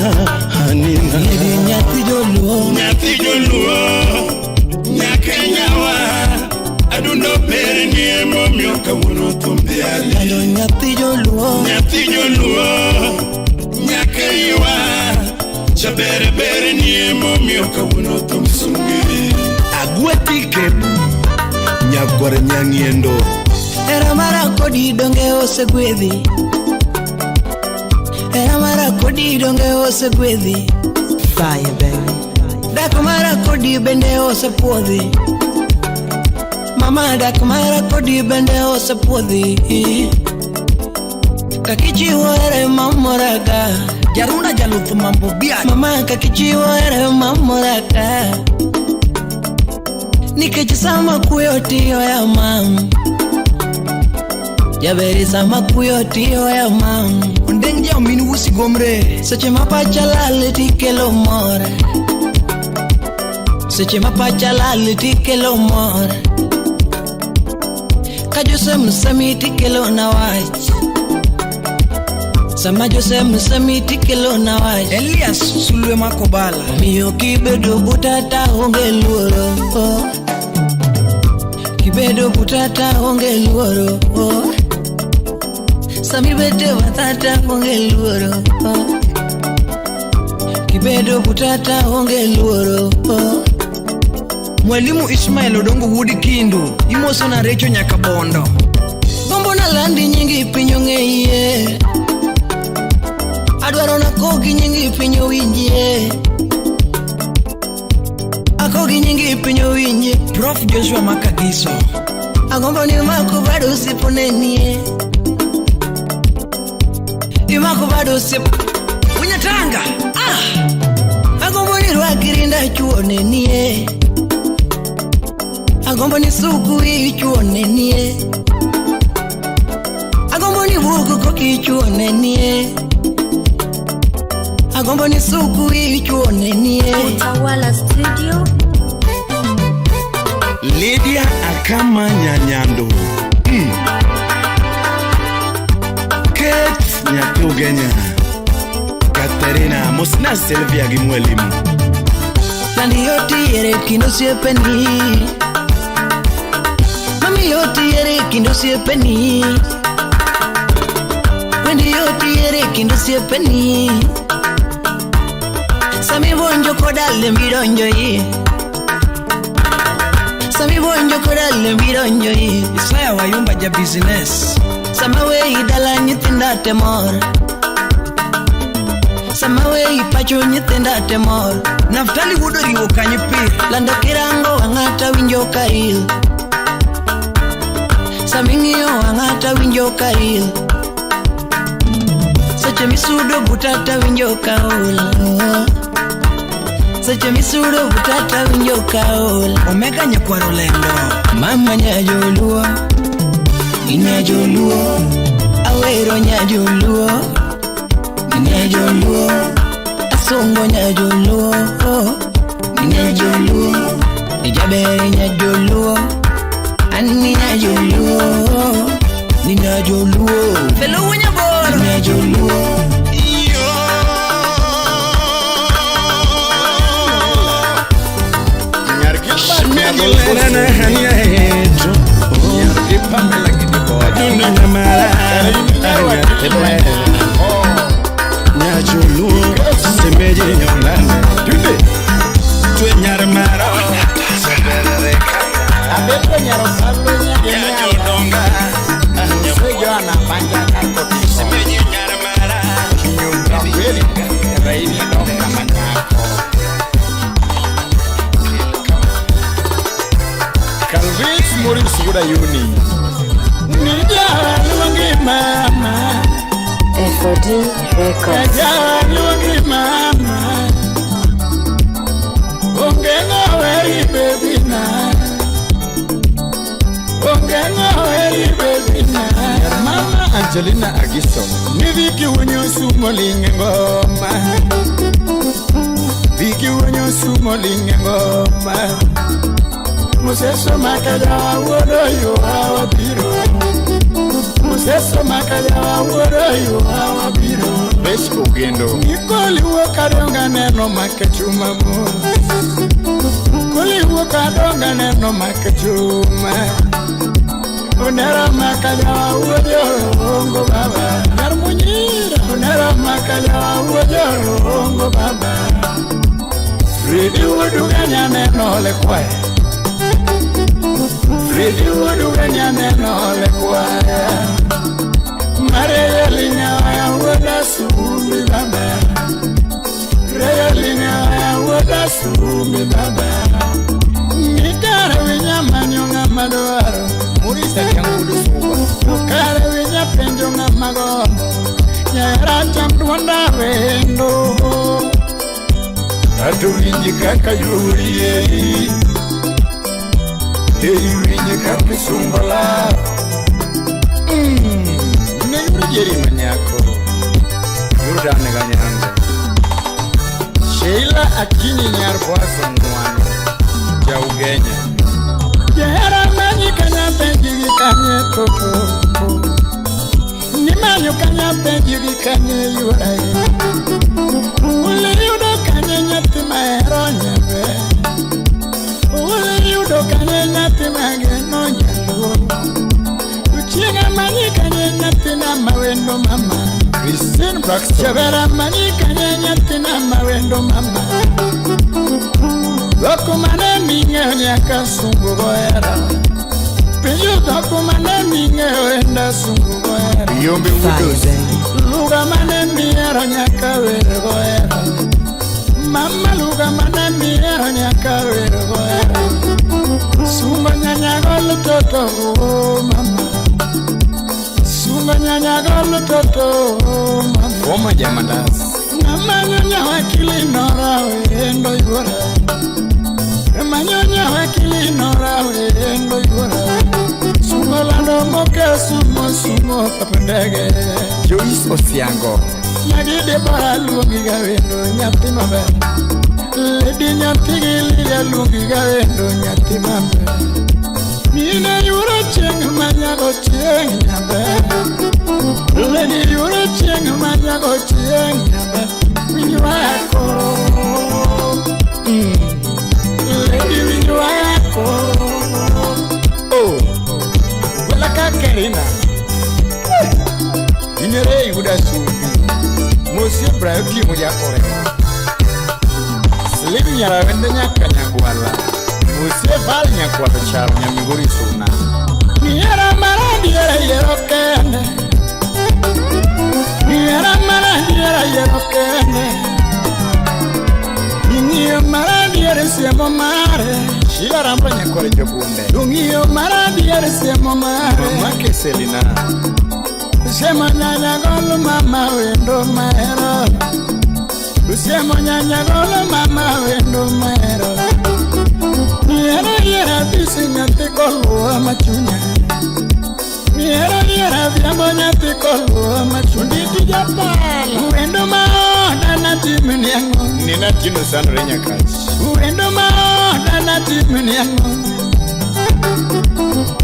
hanina. Nyathi joluo. Nyathi joluo. Nyakenyawa adundo ber ni emomiyo kawuono thum dhi ali. Lando nyathi joluo. Nyathi joluo. Nyakeiwa jaber ber ni emomiyo kawuono thum sungi. Agweti kebu nyakwar nyang'iendo. Hera mara kodi donge osegwedhi. Hera mara kodi donge osegwedhi. Fire baby. Dak mara kodi bende osepuodhi. Mama dak mara kodi bende osepuodhi. Kakichiwo here mamoraka. Jaruna jaluth mambo bia. Mama kakichiwo here mamoraka. Nikech sama kuyo tiyo ya mam. Jaberi sama kuyo tiyo ya mam. Ondeng ja min wusi gomre. Seche ma pacha lal tikelo mor. Seche ma pacha lal tikelo mor. Ka Jose Msami tikelo na wach. Sama Jose Msami tikelo na wach. Elias Sulwe Makobala. Miyo kibedo butata onge luoro. Kibedo butata onge luoro. Sami bete batata onge luoro. Kibedo butata onge luoro. Mwalimu Ismail Odongo wuod Kindu. Imoso na Recho nyaka Bondo. Gombo na landi nyingi piny ong'eye. Adwaro na kogi nyingi piny owinjie. Akogi nyingi piny owinjie. Prof Joshua Makagiso. Agombo ni mako bado osiep nenie. Imako bado osiep. Unyatanga. Ah! Agombo ni rwaki rinda chuo nenie. Agombo ni suku ichuo nenie. Agombo ni wuok koki ichuo nenie. Agombo ni suku ichuo nenie. Utawala Studio. Lydia Akama Nyanyando. Kate nyathi Ugenya. Katerina Mosna Sylvia gi mwalimu. Landi yotiere kind osiepeni. Mami yotiere kind osiepeni. Wendi yotiere kind osiepeni. Sami bonjo koda lembi donjo yi. Sami bonjo koda lembi donjo yi. Isaya Wayumba ja business. Sama wei dala nyithinda te mor. Sama wei pacho nyithinda te mor. Naftali wuod oriwo kanyo pir. Lando kirango wang'ata winjo ka il. Sama ing'iyo wang'ata winjo ka il. Seche misudo butata winjo ka ol. Seche misudo butata winjo ka ol. Omega nyakwaro lendo. Mama nyajoluo. Nyajoluo. Awero nyajoluo. Nyajoluo. Asongo nyajoluo. Nyajoluo. Jaber nyajoluo. Ani nyajoluo. Nyajoluo. Felo wunyaboro. Nyajoluo. Shemeji lera na hania hecho. Adundo nyamara anyatebe. Nyajoluo semeji nyolane. Twe nyar mara. Nyajodonga. Semeji nyar mara. Calvis Maurice Gudayuni. Nijaluongi mama. FOD Records. Nijaluongi mama. Onge ng'awe baby na. Ang'o heri baby na. Mama Angelina Agiso. Ni Viki wonyo sumo linge ngoma. Viki wonyo sumo linge ngoma. Museso makaja wuodo yo hawa biro. Museso makaja wuodo yo hawa biro. Besh Ogendo. Nikoli wuok adonga neno makechuma mo. Koli wuok adonga neno makechuma. Onera makaja wuodo ongo baba. Nyar munyira. Onera makaja wuodo ongo baba. Fredi wuodu ganya neno le kwae. Fredi wuodu ganya neno le kwae. Mare linya wuoda sumi baba. Reya linya wuoda sumi baba. Nikare winya manyo ng'ama dwaro. Murisa Kiangudu Suba. Kare winya penjo ng'ama gombo. Nyahera cham duonda wendo. Ato winji kaka yori ei. Ei winji kaka isungo law. Ne yuro jeri manyako. Yuro dane ganyango. Sheila Akinyi nyar Boazo Ngwano. Ja Ugenya. Jahera manyi kanya penji gi kanye koko. Nimanyo kanya penji gi kanye yura e. Ule yudo kanye nyathi mahero nyabe. Ule yudo kanye nyathi mageno nyaluo. Uchienga manyi kanye nyathina mawendo mama. Christine Braxton. Jabera manyi kanye nyathina mawendo mama. Dhok mane ming'eyo nyaka sungu gohera. Penjo dhok mane ming'eyo enda sungu gohera. Yombe Wudosi. Lugha mane mihero nyaka wer gohera. Mama lugha mane mihero nyaka wer gohera. Sungo nyanya golo toto oh mama. Sungo nyanya golo toto oh mama. Foma Jamandas. Mama nyonya wakili nora wendo yuora. Manyonya wakili nora wendo yuora. Sungo lando moke sumo sumo kapendege. Joyce Osiango. Nyagi Debora luongi ga wendo nyathi maber. Lady nyathi gi Lidia luongi ga wendo nyathi maber. Mine yuro chieng' manyago chieng' nyaber. Lady yuro chieng' manyago chieng' nyaber. Winj wako. Lady winj wako. Oh. Wala ka Kerina. Inere yuda sumbi. Mosie Brayo Timo jakore. Slim Nyarawende nyaka Nyagwala. Mosie Val nyakwaro charo Nyamigori Suna. Nihera maradiera yiero kende. Nihera maradiera yiero kende. Ing'iyo maradiera siemo mare. Sheila Ramba nyakware jobunde. Ung'iyo maradiera siemo mare. Mama Keselina. Usiemo nyanya golo mama wendo mahero. Usiemo nyanya golo mama wendo mahero. Nihero yiero bisi nyathi koluwa machunya. Nihero yiero dhiambo nyathi koluwa machunya. Onditi japala. Wendo maoda natimni ang'o. Nina Tino Sandre Nyakach. Wendo maoda natimni ang'o.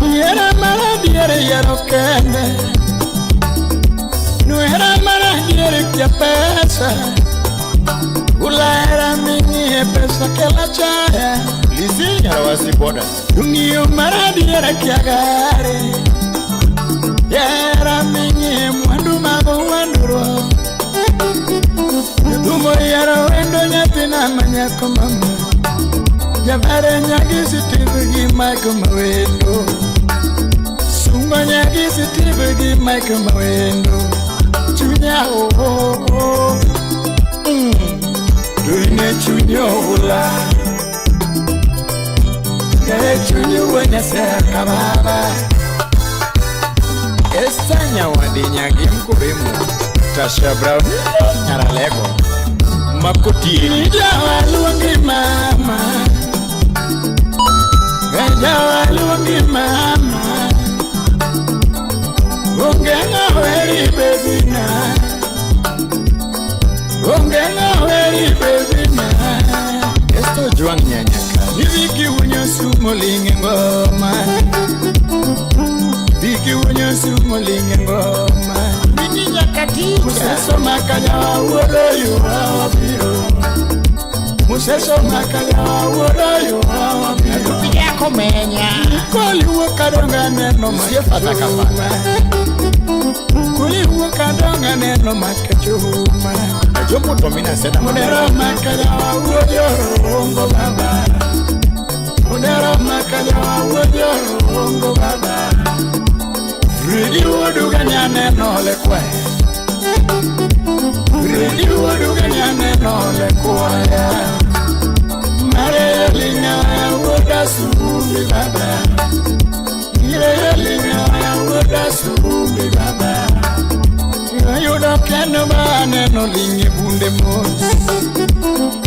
Nihero maradiere yiero kende. Nuhera maradiere kia pesa. Ulahera ming'ie pesa kela chaya. Lizzy Nyarawasi Boda. Ung'iyo maradiera kia gare. Yera ming'ie mwandu mago wandruok. Jodhumo yiero wendo nyathina manyako mama. Jabare nyagi Steve gi Mike mawendo. Sungo nyagi Steve gi Mike mawendo. Chunya oh oh oh. Duine chuny oula. Yare chuny wuo Nyasaye ka baba. Esther Nyawadi Nyagi Mkuremu. Tasha Brown Nyaralego. Makotieri. Jawa luongi mama. Jawa luongi mama. moling' e ngoma. Mini nyakatija. Museso makanya wuodo yura wabiro. Museso makanya wuodo yura wabiro. Pijako menya. Koli wuok kadonga neno makechuma. Koli wuok kadonga neno makechuma. Ajopo to mina seda. Odero makanya wuodo rongo baba. Odero makanya wuodo rongo baba. Ridi wuodu ganya neno le kwaya. Ridi wuodu ganya neno le kwaya. Mare linga wuoda sumbi baba. Mire linga wuoda sumbi baba. Yudo kendo ba neno linge bunde mos.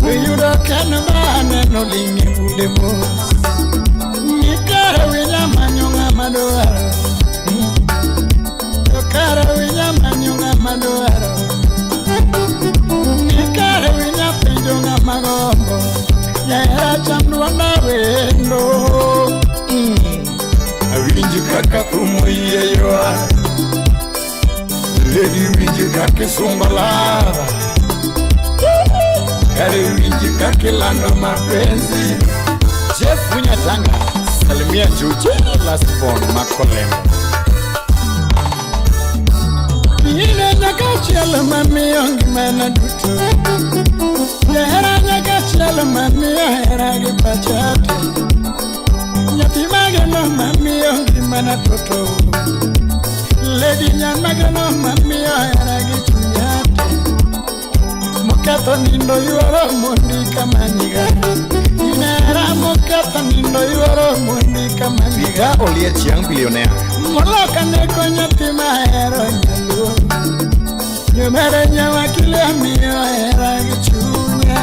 Yudo kendo ba neno linge bunde mos. Nikara winya manyo ng'ama dwaro. Kara winya manyo ng'ama dwaro. Nikara winya penjo ng'ama gombo. Jahera cham dwonda wendo. Awinji kaka thum oyie ywak. Lady winji kaka isumba lava. Kare winji kaka ilando mapenzi. Jeff Munyatanga, salimia Juju, last born Makolemo. Ine nyaka achiel mamiyo ngimana duto. Jahera nyaka achiel mamiyo hera gi pacha te. Nyathi mageno mamiyo ngimana toto. Lady nyan mageno mamiyo hera gi chunya te. Moketho nindo yuoro mondi kamanyiga. Inera moketho nindo yuoro mondi kamanyiga. Peter Oliech young billionaire. Moloka neko nyathi mahero nyaluo. Nyomere nyawakile miyo hera gi chunya.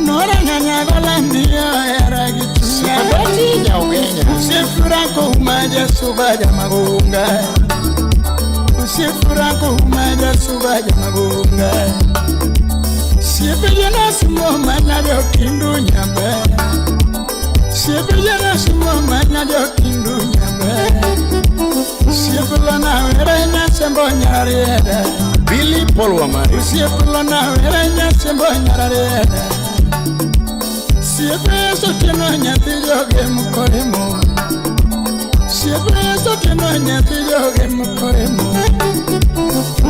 Nora nyanyagola miyo hera gi chunya. Superdoti nyaugenya. Usifura kumaja subaja magunga. Usifura kumaja subaja magunga. Siepejana sumo mana jokindu nyambe. Siepejana sumo mana jokindu nyambe. Siepulana were nyasembo nyararieda. Billy Paul Wamari. Siepulana were nyasembo nyararieda. Siepe sotieno nyathi joge mukoremo. Siepe sotieno nyathi joge mukoremo.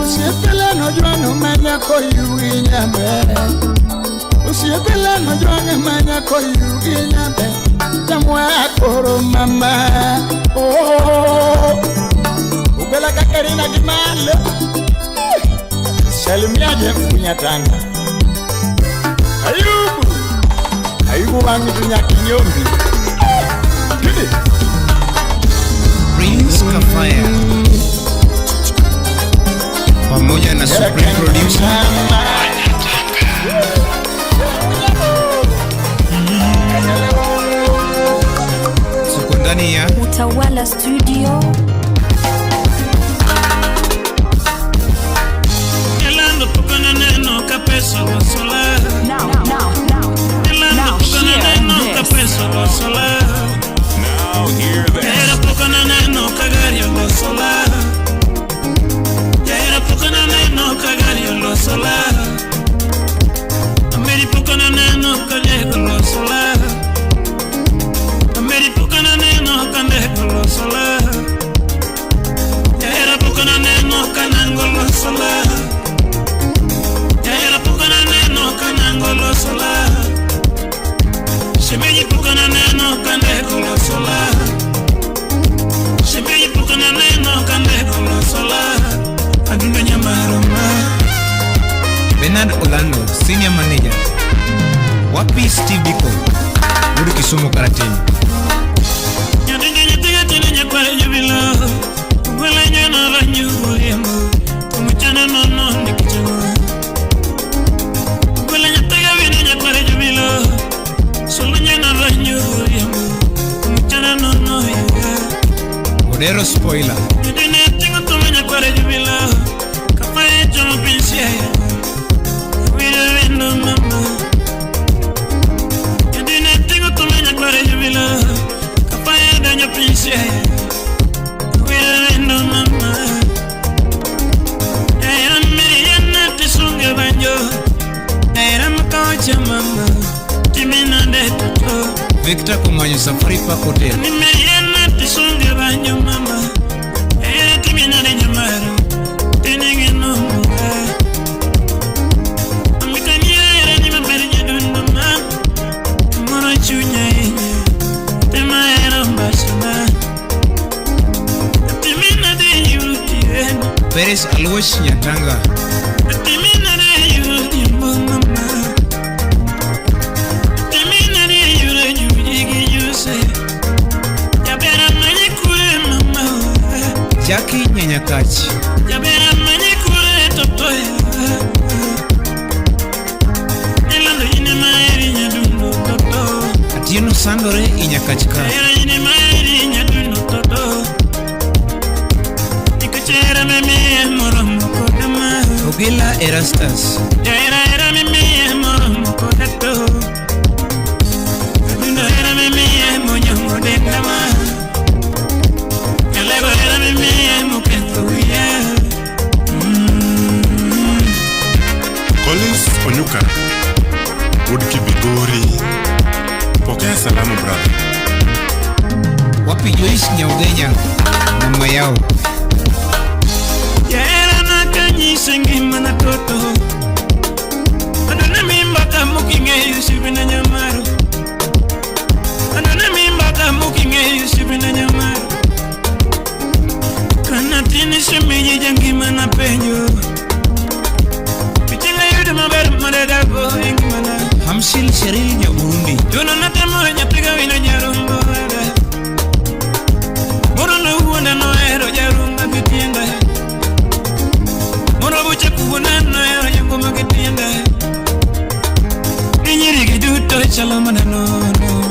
Usiepelano jwang'o manya koyugi nyambe. Usiepelano jwang'o manya koyugi nyambe. Chamwa koro mama. Oh. Ubela kakarina gimalo. Salimia Jeff Munyatanga. Ayubu. Ayubu wangu tunyakinyombi. Gidi. Prince Kafaya pamoja na Supreme Producer tuko ndani ya Utawala Studio. Elando pokona neno kapeso sola. Now, now, now, Elando now pokona hear neno this. kapeso sola. Now hear this. Era pokona neno kagario lo sola. Era pokona neno kagario lo sola. Ameri pokona neno kanyeko lo sola. Ameri pokona neno kandeko lo sola. Era pokona neno kanango lo sola. Era pokona neno kanango lo sola. Shemeji pokona neno kandeko lo sola. Shemeji pokona neno kandeko lo sola. Adundo nyamaroma. Bernard Orlando, Senior Manager. Wapi Steve Biko, Wuod Kisumu Karateng. Nyadinga nyatiga tene nyakware jubilo. Wele nyana ranyu riembo. Omuchana nono ndikichamo. Wele nyatiga vine nyakware jubilo. Solo nyana ranyu riembo. Omuchana nono yeah. Odero Spoiler. Nyadine tingo tome nyakware jubilo. Kafaye chomo pinsia. Wile wendo mama. Nyadine tingo tome nyakware jubilo. Kafaye danyo pinsia. Wile wendo mama. Victor Komanyo Safari Park Hotel. Nimeyena tisunge banyo mama. Timina de nyamaro. Tenenge no muga. Amikanyera ni mabere nyadundo ma. Moro chunya inye. Tema era mbashana. Timina de yutien. Perez Alwosh Nyatanga. Timina de yutien mama. Timina de yure yujigi yuse. Jabera manyikure mama. Jackie Nyanyakachi. Jabera manyikure totoya. Nilando ine maeri nyadundo toto. Atieno Sandore Inyakachka. Era ine maeri nyadundo toto. Nikachera mimi moromo kodama. Ogila Erastus. Era era mimi moromo kodato. Adundo era mimi monyomo dendama. Yalego era mimi muketho wiya. Collins Onyuka, Wuod Kibigori. Pokea salamu brother. Wapi Joyce Nyaugenya, mama yao. Yera nakanyise ngima na toto. Anana mimba kamuking'eyo sibina nyamaro. Anana mimba kamuking'eyo sibina nyamaro. Kana tini shemeji jangima na penjo. Pichenga yudo maber madadago engimana. Hamsil Sheril Nyaburundi. Jono natemo nyapiga wino nyarumbo wada. Moro no wuonda nohero jarunga kitienda. Moro buche kuwuona nohero jangoma kitienda. Ni nyiri gi duto chalo mana nono.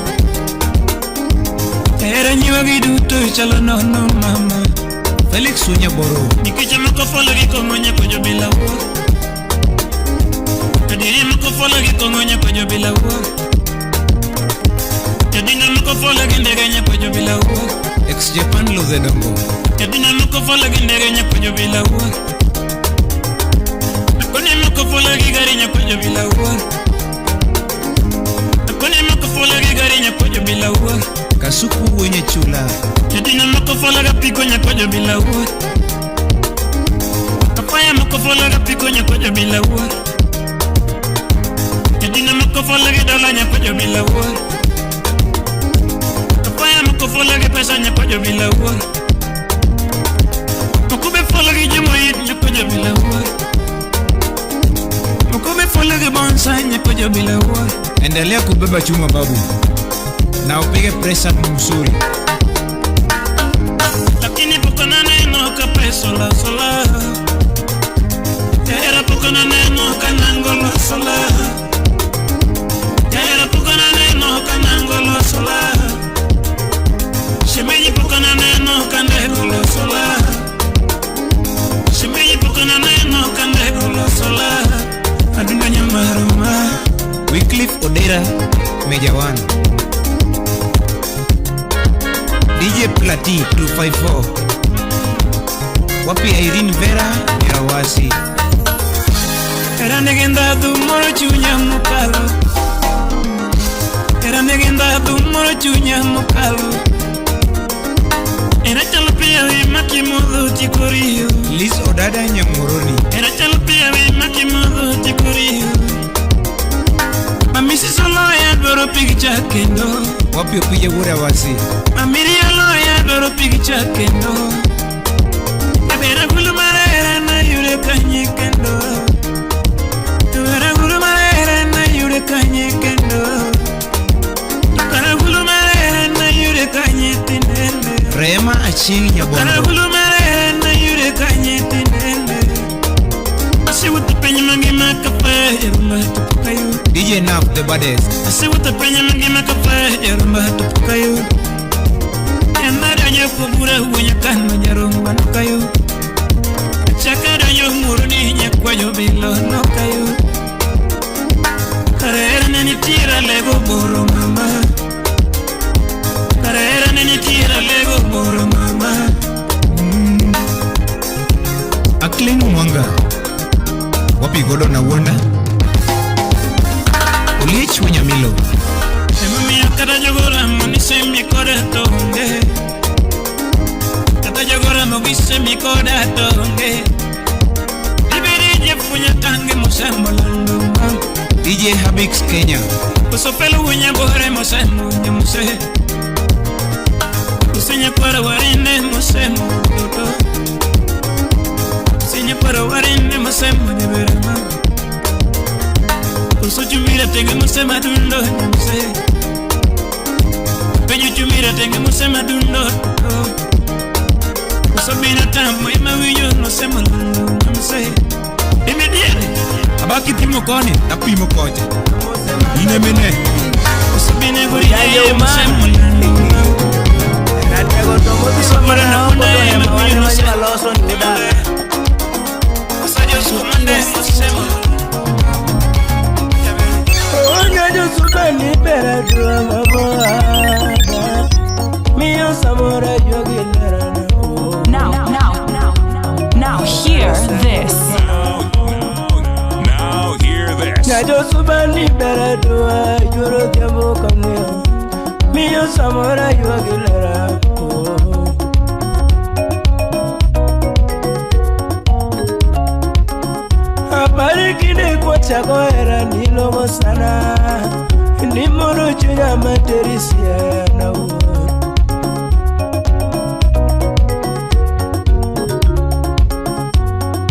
Hera nyiwa gi duto chalo nono mama. Felix Unyaboro. Nikech moko folo gi kong'o nyako jobila wuok. Jodiri moko folo gi kong'o nyako jobila wuok. Jodina moko folo gi ndege nyako jobila wuok. Ex Japan Ludhe Dongo. Jodina moko folo gi ndege nyako jobila wuok. Akoni moko folo gi gari nyako jobila wuok. Akoni moko folo gi gari nyako jobila wuok. Kasuku wenye chula. Jodina moko folo ga piko nyako jobila wuok. Apaya moko folo ga piko nyako jobila wuok. Jodina moko folo gi dola nyako jobila wuok. Apaya moko folo gi pesa nyako jobila wuok. Moko be folo gi jomoyit nyako jobila wuok. Moko be folo gi bonsai nyako jobila wuok. Endelea kubeba chuma babu. Na upige press up mzuri. Lakini poko na neno ka peso la sola. Era poko na neno ka nango la sola. Era poko na neno ka nango la sola. Shemeji poko na neno ka ndego la sola. Shemeji poko na neno ka ndego la sola. Adunga nyamaruma. Wycliffe Odera, Major One. DJ Plati 254. Wapi Irene Vera Mirawasi. Era negenda du moro chunya mukalo. Era negenda du moro chunya mukalo. Era chalo pia we makimodho chikorio. Liz Odada Nyamuroni. Era chalo pia we makimodho chikorio. Mami sisolo ya dwaro picture kendo. Wapi opije wuod Awasi. Mami riolo ya dwaro picture kendo. Abera gulu marera na yure kanye kendo. Abera gulu marera na yure kanye kendo. Abera gulu marera na yure kanye tinende. Rema Achieng Nyabondo. Abera gulu marera na yure kanye tinende. Asiwuotho piny mangima kafe ma to kayo. DJ Nap the baddest. Asiwuotho piny mangima kafe ma to kayo. Emara nyako bura wuonya kano nyaromba no kayo. Chaka donjo murni nyakwa jobilo no kayo. Karera ne nitiere lego boro mama. Karera ne nitiere lego boro mama. Aklin Mwanga. Wapi Gordon Awuonda. Oliech Wenyamilo. Emomiyo Kata jogora monise mi koratonge. Kata jogora mogise mi koratonge. Ibirije funya tange musembolando. DJ Habix Kenya. Usopelu unya bore mosemo nyamuse. Usinya para warine mosemo toto. Usinya para warine mosemo nyeberema. Usochumira tenge mosema dundo nyamuse. Penyu chumira tenge mosema dundo. Usobina tamu ima wiyo mosemo dundo nyamuse. Imediere. Abaki pimo koni, tapimo kocha. Ine mene. Usobine guriye mosemo dundo. Now hear this. Now hear this. Aparikine kwa chagoera nilogo sana nimoro chunya materisia na uo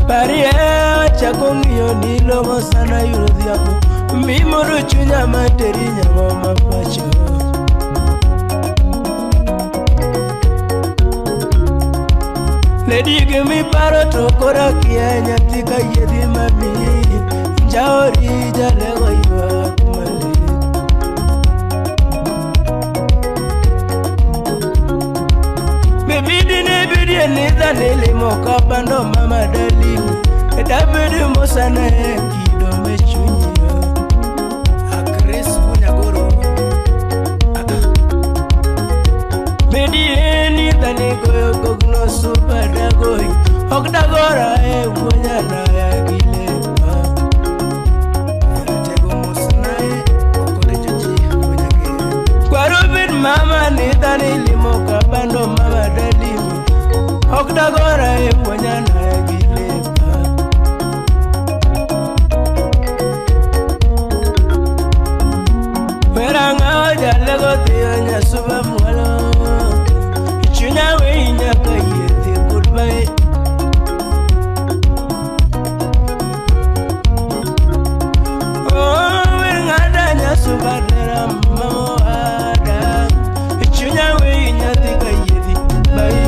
Parie chakongio nilogo sana yurudhiapo mimoro chunya materinya mama pacho Lady give me paro to kora kia nyathi ka yedhi mami jaori jalego ywak malit Baby dine bidie ni dhanili moka bando mama dalimi Dabedi mosana e kido me chunyi Akris Kunyagoro Bedi ni dhani goyo gogno super dagoi Ok dagora e wuonyana ya gilepa Ratego mosnae okode joji kunyagero Kwaro mama ni dhani limo kabando mama dalimi Ok dagora e wuonyana ya gilepa Weranga jalego dhiyo nyasuba mwalo Chunya we nyaka yedhi goodbye Oh weranga nyasuba nera mamo ada Chunya we nyathi ka yedhi bye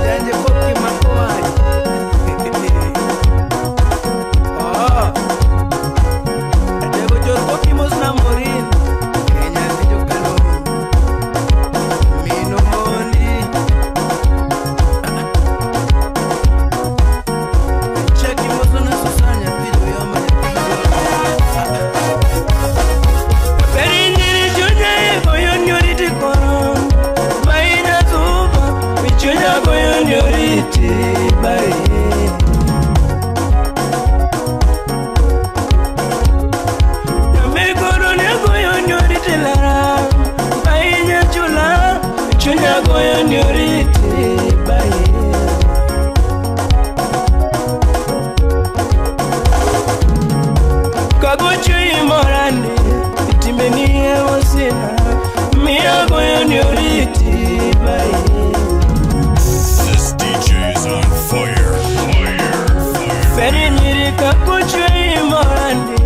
Janje koki makoai Oh Atego chor koki mos na morin Kenya ndijo kano Mino moni Cheki mozo na Susanya tijo yoma Perinjiri chunya goyo nyoriti koro Baina tuba Chunya goyo nyoriti bai Nyamikoro ne goyo nyoriti lara Baina chula Chunya goyo nyoriti bai Kagocho imorande Timbeni emosina Mia goyo nyoriti bai This DJ is on fire. Fire. Ferinyiri kakuchwe imorande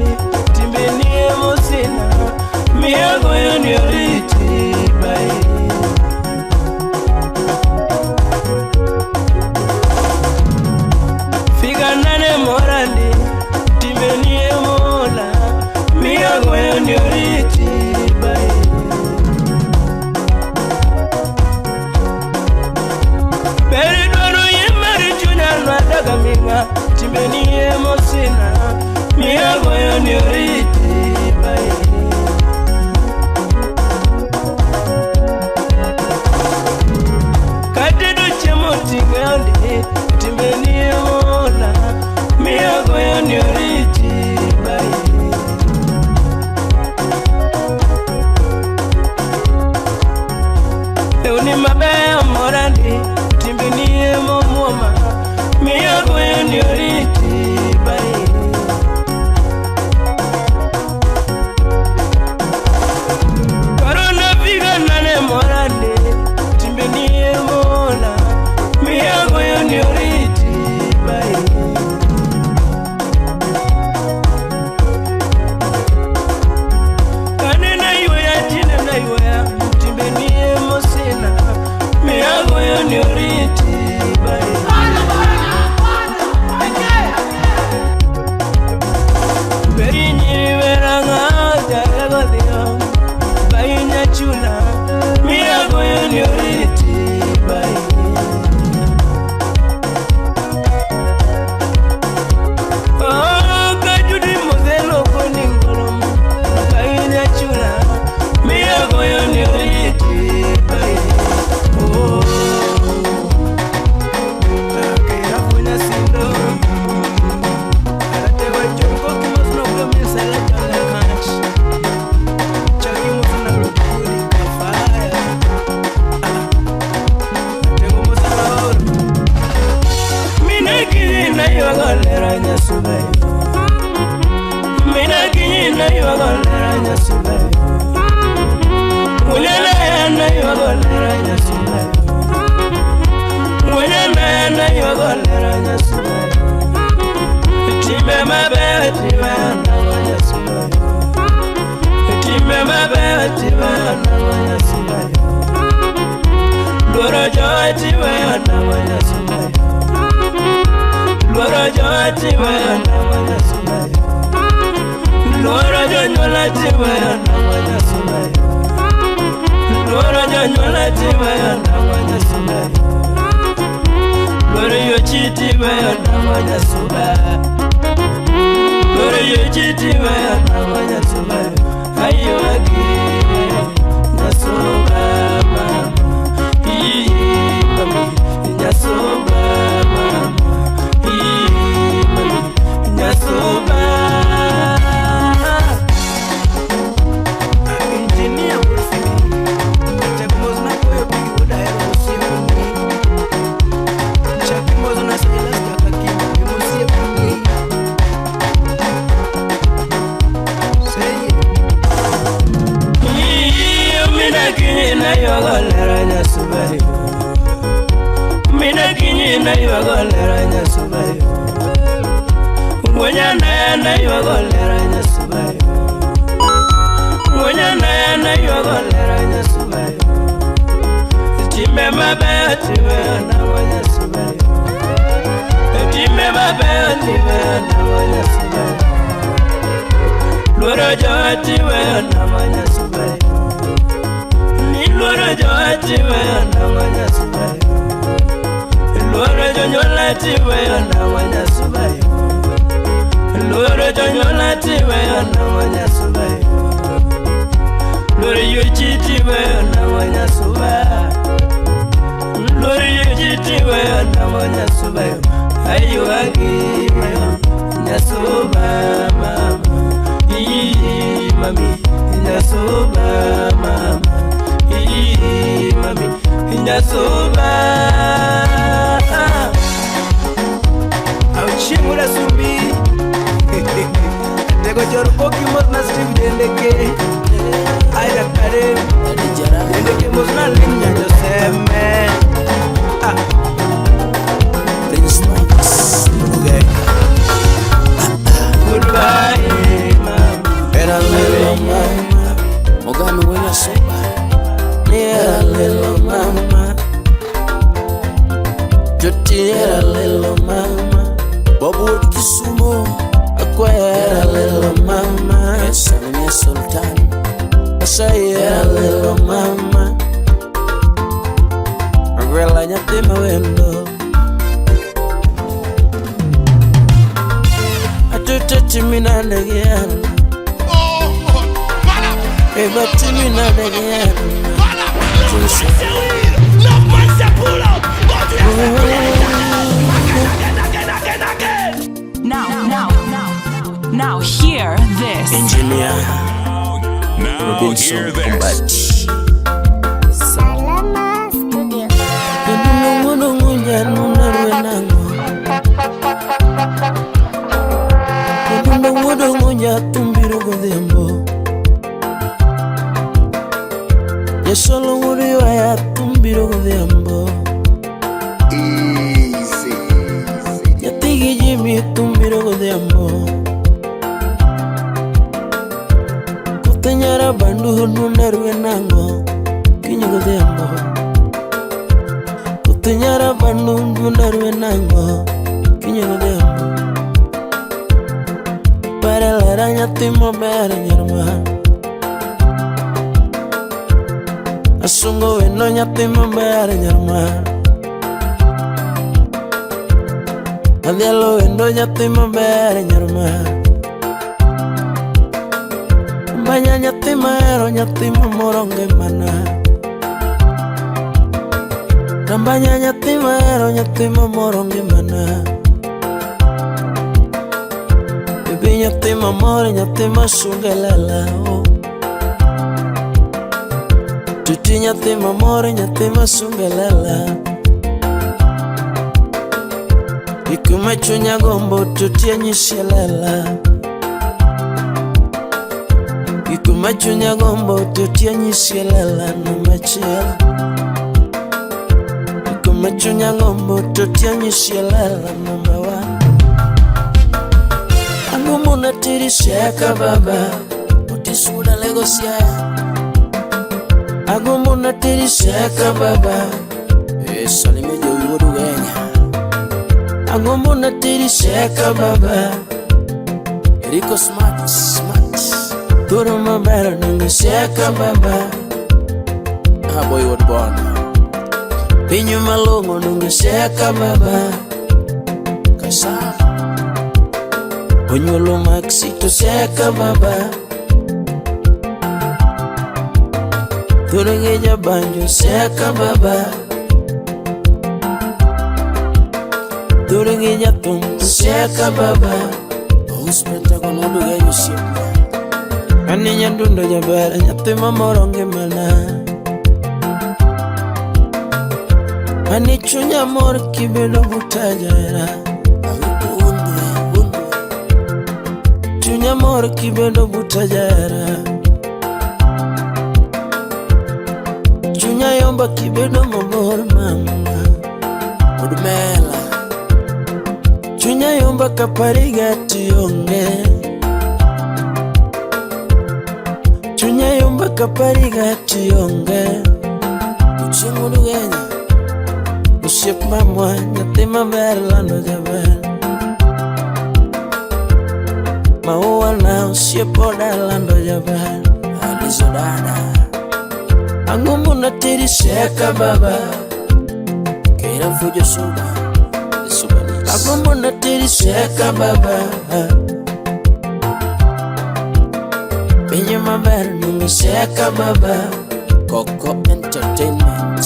Timbeni emosina Mia goyo nyoriti bai Figa nane morande Timbeni emola Mia goyo nyoriti bai Beri dwaro yemari chunya nwadaga minga Timbeni emosina Mia goyo nyoriti bai Katedo chiemo ting'e Timbeni emola Mia goyo nyoriti bai ni oriti bai. Corona figa nane morande timbeni emola miago yo ni oriti bai. Kanena iwe ya tina na iwe ya timbeni emosina miago yo ni oriti bai. Chula, miago yo ni oriti bai. Oh, kajudi mozelo koningolo, bai chula, miago yo ni oriti bai. Oh, akira funya sindo, aratego chongo kimosno kamisala chola kanch. Now hear this. Engineer Now Robinson hear this. Ombati. Salama Studio. puonja thum biro godhiambo. Jasolo wuod ywaya thum biro godhiambo. Nyathi gi Jimmy thum biro godhiambo. Kothe nyara bandu dwonda rwe nang'o kinyo godhiambo. Kothe nyara bandu dwonda rwe nang'o kinyo godhiambo. Parelera nyathi maber nyarma. Asungo wendo nyathi maber nyarma. Adhialo wendo nyathi maber nyarma. Manya nyathi mahero nyathi mamoro ngimana. Nambanya nyathi mahero nyathi mamoro ngimana. Baby nyathi mamoro nyathi masunge lela oh. Tuti nyathi mamoro nyathi masunge lela. Ikuma chunya gombo tuti anyisi lela. Ikuma chunya gombo tuti anyisi lela namba achiel. Ikuma chunya gombo tuti anyisi lela namba 1. Ang'o nateri Siaya baba Otisuda lego Siaya. Ang'o nateri Siaya baba Salimia jowi wuod Ugenya. Ang'o nateri Siaya baba Eriko smart smart. Thuolo maber donge Siaya baba Aboy wuod Bondo. Piny malong'o donge Siaya baba Kaisar. Onyuolo Maxi to Siaya baba. Thuolo gi jabanjo Siaya baba. Thuolo gi jathum to Siaya baba. Ous Pentagon wuod Ugenya osiepna. Ani nyadundo jaber nyathi mamoro ngimana. Ani chunya mor kibedo buta jahera. Chunya mor kibedo buta jahera. Chunya yomba kibedo mabor mama. Od mela. Chunya yomba kapariga tionge. Chunya yomba kapariga tionge. Ochieng' wuod Ugenya. Osiep mamwa nyathi maber lando jaber. Maua na osiep oda lando jaber. Alizo dada. Ang'o nateri Siaya baba. Kera fujo suba. Ang'o nateri Siaya baba. Piny maber donge Siaya baba. Coco Entertainment.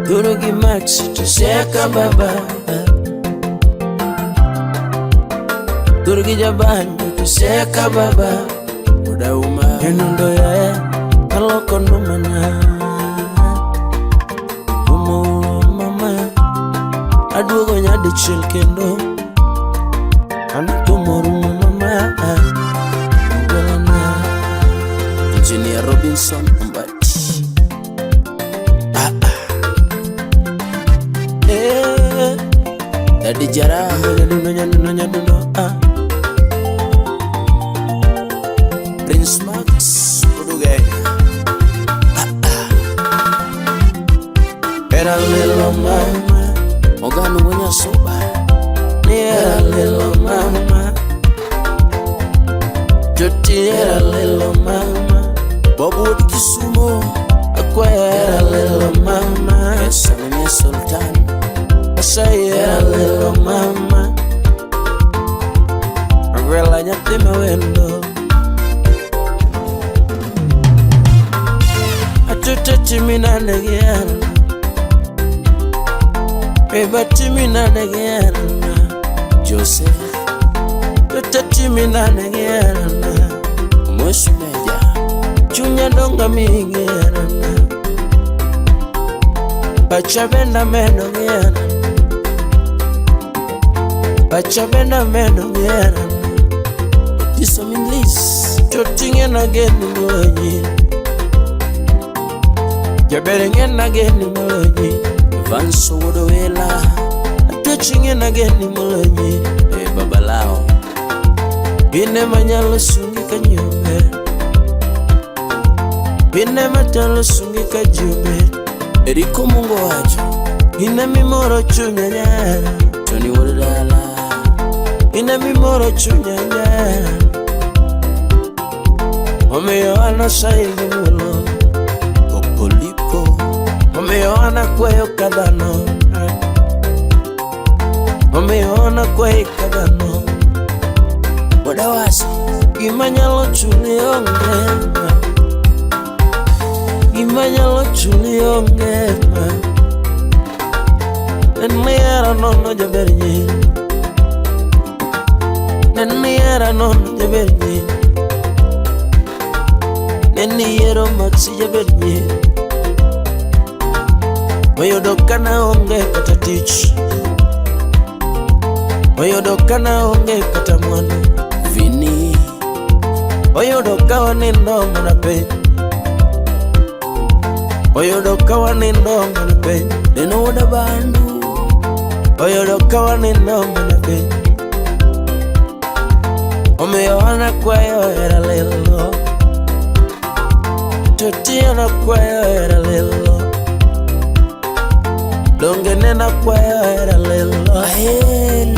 Thuolo gi Maxi to Siaya baba. Thuolo gi jabanjo to Siaya baba. Odauma. Nyanundo yae aloko ndumana. Umo mama. Aduogo nyadichiel kendo. An thumo rumo mama. Ogolana. Engineer Robinson Ombati. Daddy Jara. Nyadundo nyadundo nyadundo ah. Prince Max Ugenya. Era little mama. Ogano wuonya suba. Era little mama. Joti era little mama. Bob wuod Kisumo. Akwaya era little mama. Salimia Sultan. Asai era little mama. Agwela nyathi mawendo. Atuto timi nade gi herana. Beba timi nade gi herana. Jose. Tuto timi nade gi herana. Mosh Meja. Chunya donga mi gi herana. Pacha benda medo gi herana. Pacha benda medo gi herana. Jiso min Liz to ting'e nageni molonyi. Jaber ng'e nageni molonyi. Vanso wuod Owela Atwech ng'e nageni molonyi. E babalao Gin ema nyalo sungi ka nyombe. Gin ema nyalo sungi ka jombe. Eriko Mungo wacho In emimoro chunya nyara. Tony wuod dala In emimoro chunya nyara. Omiyo an asayi gi muolo Okolipo. Omiyo an akwayo ka dhano. Omiyo an akwayi ka dhano. Wadawasi gima nyalo chuli onge ma. Gima nyalo chuli onge ma. En nihera nono jaber nyi. En nihera nono jaber nyi. En niyiero Maxi jaber nyi. Oyudo kana onge kata tich. Oyudo kana onge kata mwandu. Vini Oyudo ka wanindo mana piny. Oyudo ka wanindo mana piny. Neno wuoda bandu. Oyudo ka wanindo mana piny. Omiyo an akwayo hera lilo. To tiyo nakwayo hera lilo. Donge nena akwayo hera lilo. Aheri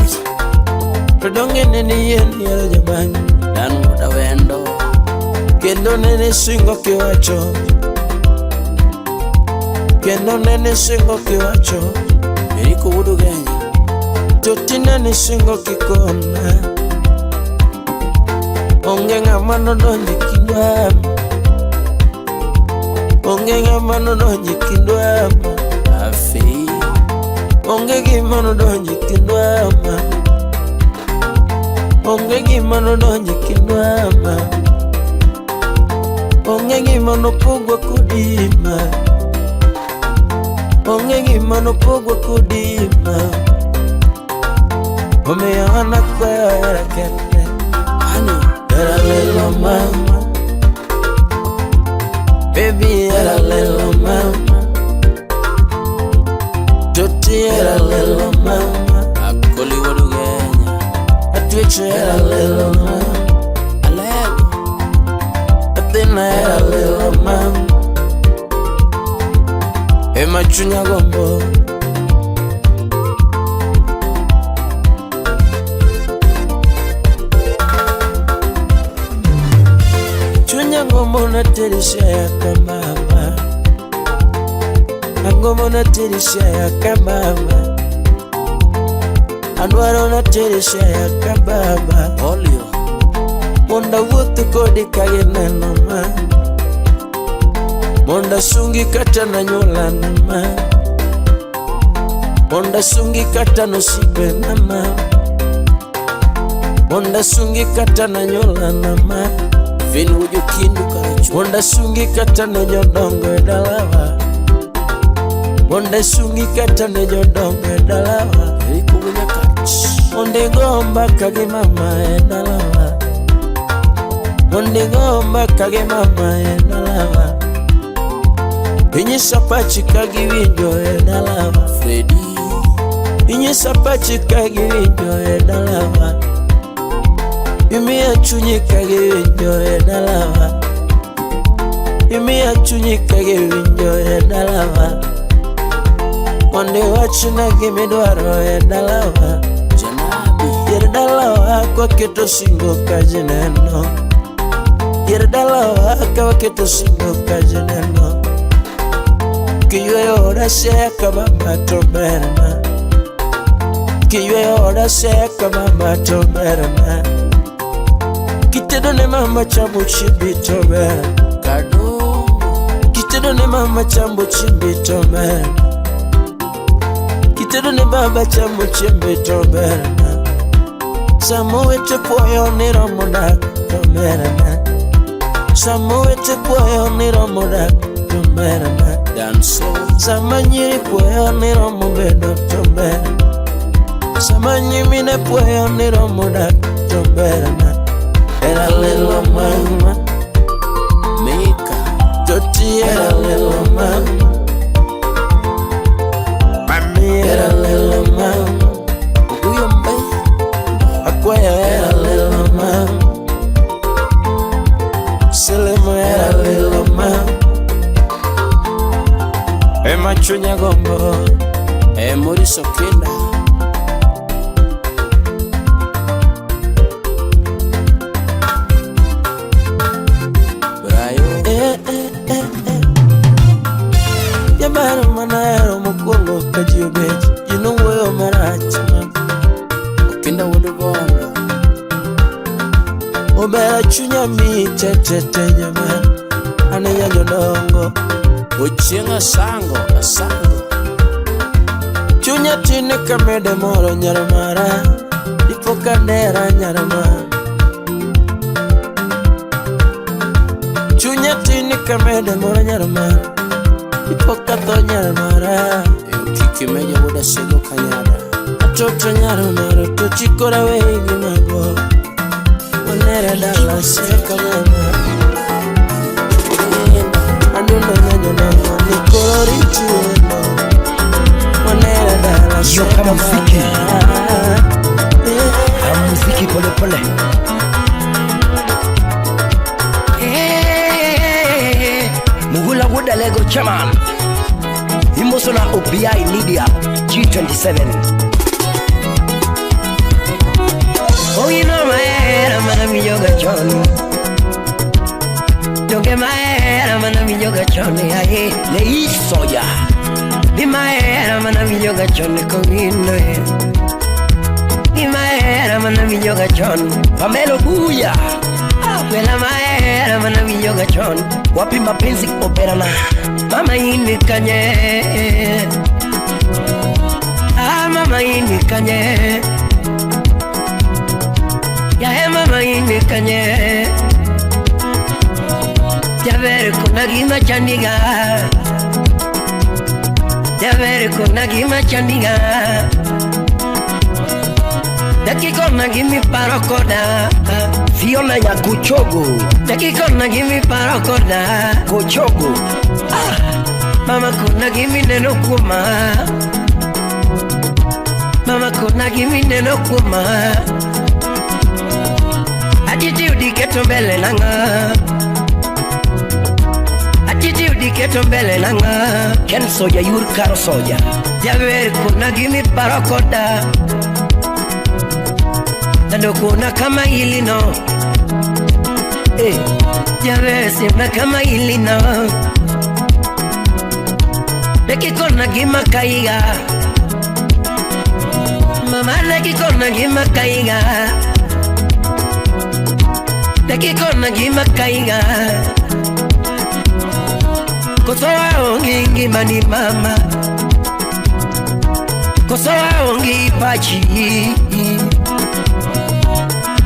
To donge nene yien yiero jabang'. Dan wuoda wendo Kendo nene singo kiwacho. Kendo nene singo kiwacho. Eriko wuod Ugenya To tinene singo kikona. Onge ng'ama nodonjo e kindwa. Onge ng'ama nodonjo e kindwa. Afi Onge gima nodonjo e kindwa. Onge gima nodonjo e kindwa. Onge gima nopogwa kodi ma. Onge gima nopogwa kodi ma. Omiyo an akwayo hera kende. Ani hera lilo mama. Baby hera lilo mama. Toti hera lilo mama. Akoli wuod Ugenya Atwecho hera lilo mama. Alego Athina hera lilo mama. Ema chunya gombo. Chunya gombo na terisha ya kamama. Agombo na terisha ya kamama. Adwaro na terisha ya kababa. Olio Mondo awuoth kodi ka gineno ma. Mondo asungi kata nanyuolana ma. Mondo asungi kata nosipena ma. Mondo asungi kata nanyuolana ma. Vin wuod Okindu Karachuonyo Mondo asungi kata ne jodongo e dalawa. Mondo asungi kata ne jodongo e dalawa. Eriko wuod Nyakach Mondo igo mbaka gi mama e dalawa. Mondo igo mbaka gi mama e dalawa. Inyisa pachi ka giwinjo e dalawa. Fredi Inyisa pachi ka giwinjo e dalawa. Imiya chunyi ka giwinjo e dalawa. Imiya chunyi ka giwinjo e dalawa. Mondo iwachna gimidwaro e dalawa. Janabi Yier dalawa kwaketo singo ka ji neno. Yier dalawa ka waketo singo ka ji neno. Kiyweyo oda siaya mama to berna. Kiyweyo oda siaya mama to berna. Kitedo ne mama chambo chimbi to berna. Kadongo Kitedo ne mama chambo chimbi to berna. Kitedo ne baba chambo chimbi to berna. Sama owete puoyo ni romo dak to berna. Sama owete puoyo ni romo dak to berna. Danso Sama nyiri puoyo ni romo bedo to berna. Sama nyimine puoyo ni romo dak to berna. Era lelo mama Mika Toti era lelo mama Mami era lelo mama Uguyo mbe Akwaya era lelo mama Selemo era lelo mama Ema chunya gombo E Moriso Kinda Brayo Yabaro manero mokwongo ka ji obet ji nowuoyo marach Okinda wuod Bondo Obera chunya mi te nyamer Ane nyajodongo Ochieng' asango asango Chunya tin kamede moro nyar mara Dipo ka dera nyar mara Chunya tin kamede moro nyar mara Dipo ka tho nyar mara Kiki meja wuod Asego Kanyada Atoto nyar mara to chikora wegi mago Wanere dala seka mama Adundo nyanyo ni koro ritieno Wanere dala Yoka seka muziki. mama Muziki pole pole. Mugula Wuda Lego Chairman. Imosona OBI Lydia G27. Ogino mahera mana winjoga chon Donge mahera mana winjoga chon aye Lei Soja. Di mahera mana winjoga chon kogino e Di mahera mana winjoga chon Pamelo Buya. Kwela mahera mana winjoga chon Wapi mapenzi operana. Mama ini kanye Ah mama ini kanye Ya he mama ini kanye Jaber kuna gima chandiga Jaber kuna gima chandiga Dakikona gimi parokoda Fiona Nyakuchogo. Dakikona gimi parokoda Kochogo. Ah, mama kuna gimi neno kuma Mama kuna gimi neno kuma Attitude keto mbele nanga Attitude keto mbele nanga Ken Soja Yur Karo Soja. Jaber kuna gimi parokoda Tando kuna kama ilino Eh, Jaber simna kama ilino Lekikona gima kaiga Mama lekikona gima kaiga Lekikona gima kaiga Kosoa ongi ngima ni mama Kosoa ongi pachi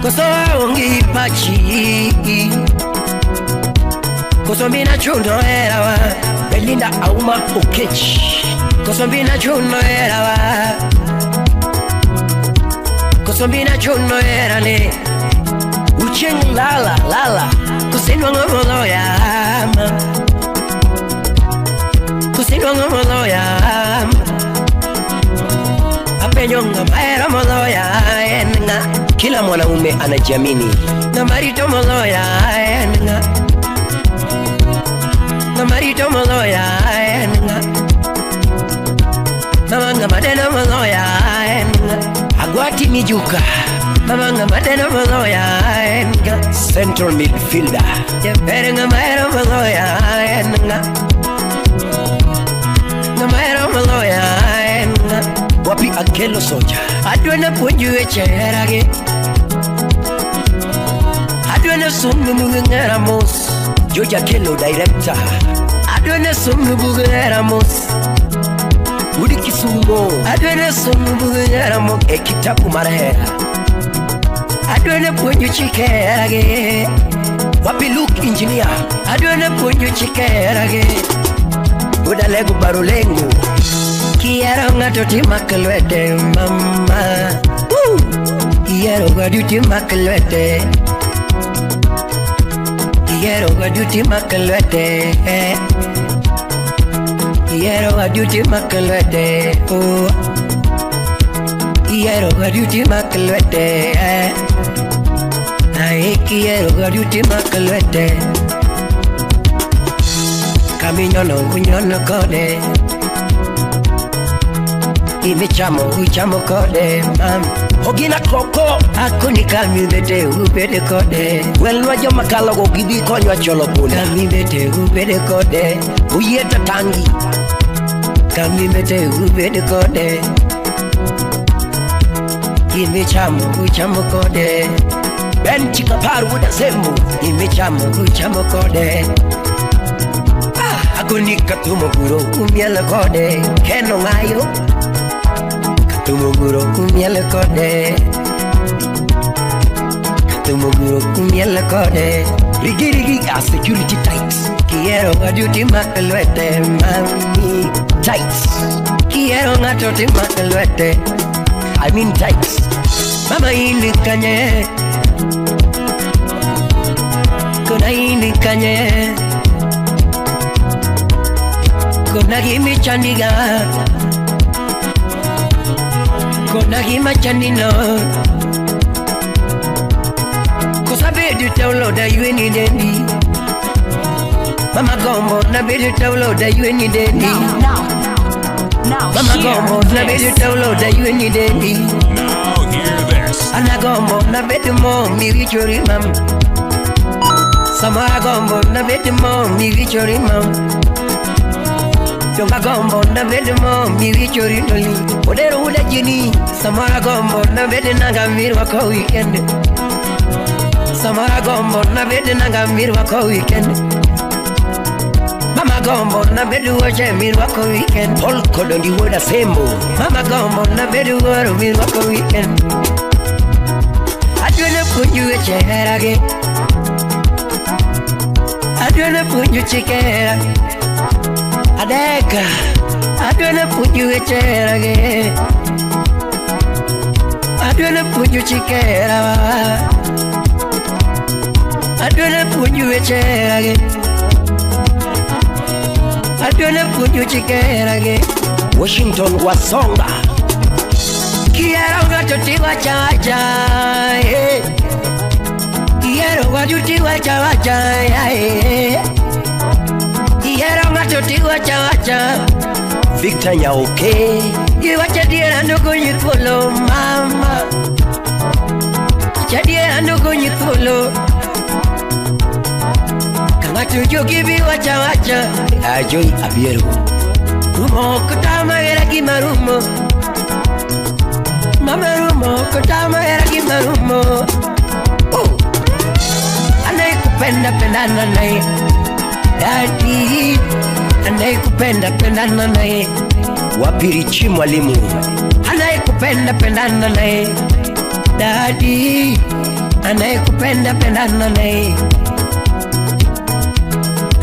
Kosoa ongi pachi Koso mina chuno erawa Belinda Auma Okech. Koso mina chuno erawa Koso mina chuno erane Ucheng Lala Lala. Kusinwa ngomolo ya ma Kusinwa ngomolo ya ma Apenyo ngamaero molo ya enga Kila mwanaume anajiamini. Ngamarito molo ya enga Ngamarito molo ya enga Mama ngamadena molo ya enga Agwati Mijuka. Mama ngamadena molo ya enga Central midfielder. Jepere ngamaero molo ya enga Ngamaero molo ya enga Wapi Akelo Soja. Adwene puonju weche heragi Adwene somnu bug hera mos George Akelo director. Adwene somnu bug hera mos Udi Kisumo. Adwene somnu bug hera mos E kitabu mar hera. Adwene puonju chike heragi Wapi Luke engineer. Adwene puonju chike heragi Budalego Barulengo. Kiero ng'ato timak lwete mama Woo! Kiero gwadu timak lwete Kiero gaduti makalwete. Kiero gaduti makalwete. Oh. Kiero gaduti makalwete. Ai kiero gaduti makalwete. Kaminyono unyono kode. Imichamo uchamo kode mam. Ogina koko akoni kamibete ubede kode. Welwa joma kalogo gibi konywa cholo punda. Kamibete ubede kode. Uyieta tangi. Kamibete ubede kode. Imichamo uchamo kode. Ben chikaparu wuda semu. Imichamo uchamo kode. Akoni katumo guro umielo kode. Keno ngayo. Katumoguro umielo kode. Katumoguro umielo kode. Rigi rigi a security tight. Kiero gaduti makalwete mami. Tight. Kiero ngato ti makalwete. I mean tight. Mama ini kanye. Kona ini kanye. Kona gimi chandiga. Kona gima chandino. Kosa bedu taulo da yueni dendi. Mama gombo na bedu taulo da yueni dendi. Now, Mama hear gombo na bedu this. taulo da yueni dendi. Now hear this. Ana gombo na bedu mo mi richori mam. Sama gombo na bedu mo mi richori mam. Jonga gombo na bedu mo mi richori doli. Odero uda jini. Samara gombo na bedu nanga mirwa ko weekend. Samara gombo na bedu nanga mirwa ko weekend. Mama gombo na bedu oche mirwa ko weekend. Paul kodondi wuda semu. Mama gombo na bedu oro mirwa ko weekend. Adwene punju weche herage. Adwene punju chikera. Adeka. Adwene punju weche herage. Adwene punju chikera. Adwene punju weche herage. Adwene punju chikera. Washington Wasonga. Kiero ngato tiwacha wacha. Eh. Kiero ngato tiwacha wacha. Eh. Kiero ngato tiwacha wacha. Victor Nyaoke. Iwacha diera ndogo nyithuolo mama. Wacha diera ndogo nyithuolo. Kang'ato jogi bi wacha wacha. Ajoy Abiero. Rumo kotama era gima rumo. Mama rumo kotama era gima rumo. Oh. Anayekupenda pendana naye. Daddy. Anayekupenda pendana naye. Wapirichi mwalimu. Anayekupenda pendana naye. Daddy. Anayekupenda pendana naye.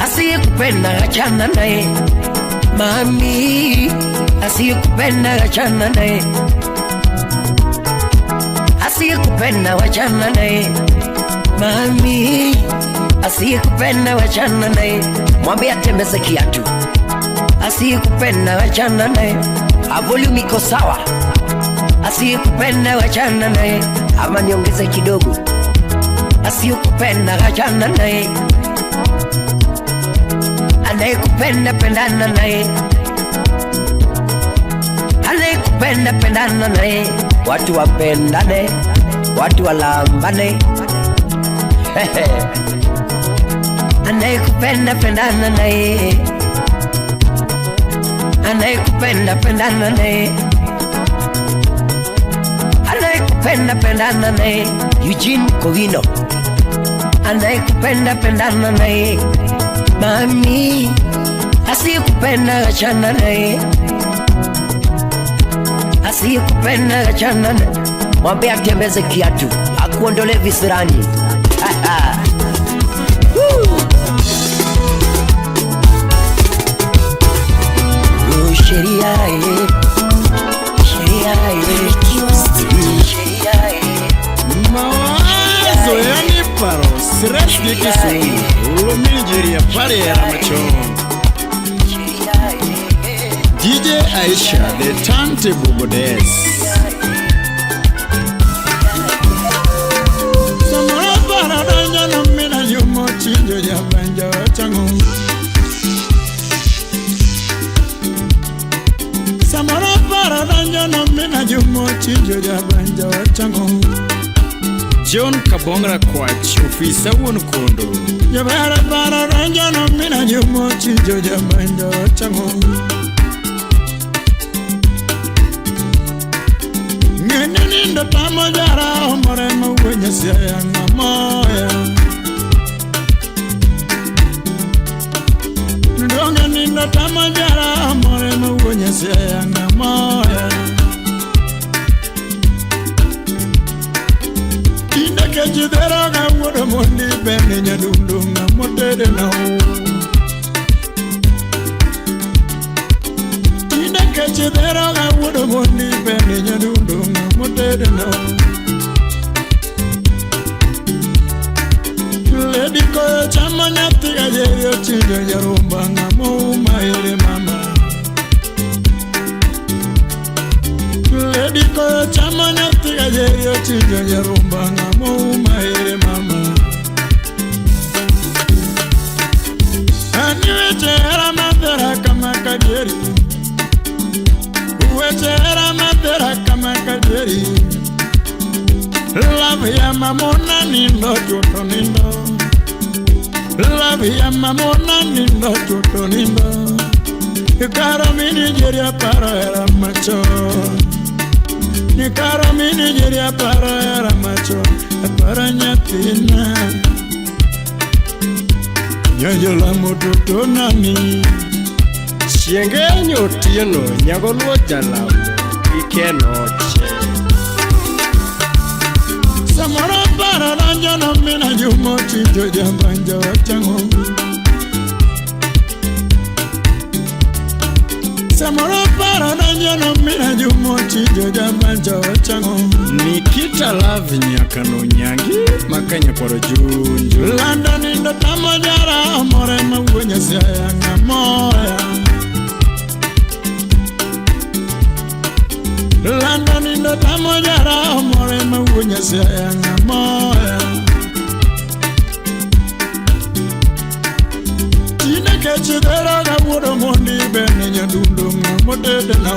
Asiyekupenda achana naye. Mami, asiyekupenda achana naye. Asiyekupenda wachana naye. Mami, asiyekupenda wachana naye. Mwambie atembeze kiatu. Asiyekupenda wachana naye. A volume iko sawa. Asiyekupenda wachana naye. Ama niongeze kidogo. Asiyekupenda achana naye. Anayekupenda pendana naye. Anayekupenda pendana naye. Watu wapendane, watu walambane. Anayekupenda pendana naye. Anayekupenda pendana naye. Anayekupenda pendana naye. Eugene Kowino. Anayekupenda pendana naye. Mami, asiyekupenda achana naye. Asiyekupenda achana naye. Mwambie atembeze kiatu, akuondolee visirani. Oh, sheria eh. Sheria eh. Sheria eh. Mawazo yaniparo Mosres gi Kisumu, Olomi Nigeria pare hera machon. DJ Aisha, the turntable goddess. Samoro paro donjo no mina yumo chinjo jabanja wachango. Samoro paro donjo no mina yumo chinjo jabanja wachango. John Kabongra Kwach, ofisa wuon kondo. Jabara paro donjo no mina yumo chinjo jabanja wachango. Ng'eni nindo tamo jara omore mawuo Nyasaye ng'amoya. Donge nindo tamo jara omore mawuo Nyasaye ng'amoya. Tinde kech dhero ga wuodo mondi bende nyadundo ng'amotede na Tinde kech dhero ga wuodo mondi bende nyadundo ng'amotede na Lady koyo chamo nyathi gajeri ochinjo jarumba ng'amouma ere mama. Lady koyo chamo nyathi gajeri ochinjo jarumba ng'amouma ere mama. Ani weche hera madhera kama kadieri. Weche hera madhera kama kadieri. Love ya mamona nindo chuto nindo. Love ya mamona nindo chuto nindo. Ikaro mi Nigeria paro hera macho. Ikaro mi Nigeria paro hera macho. Aparo nyathina. Nyojola mototo nani. Chienge nyotieno nyagoluo jalamo ikenoche. Samoro paro donjo no mina yumo chinjo jabanja wachango. Samoro paro donjo no mina yumo chinjo jabanja wachango. Nikita Love nyakano nyangi makanya kwaro junju. Lando nindo tamo jara omore mawuo Nyasaye ng'amoya. Lando nindo tamo jara omore mawuo Nyasaye ng'amoya. Tinde kech dhero ga wuodo mondi bende nyadundo ng'amotede na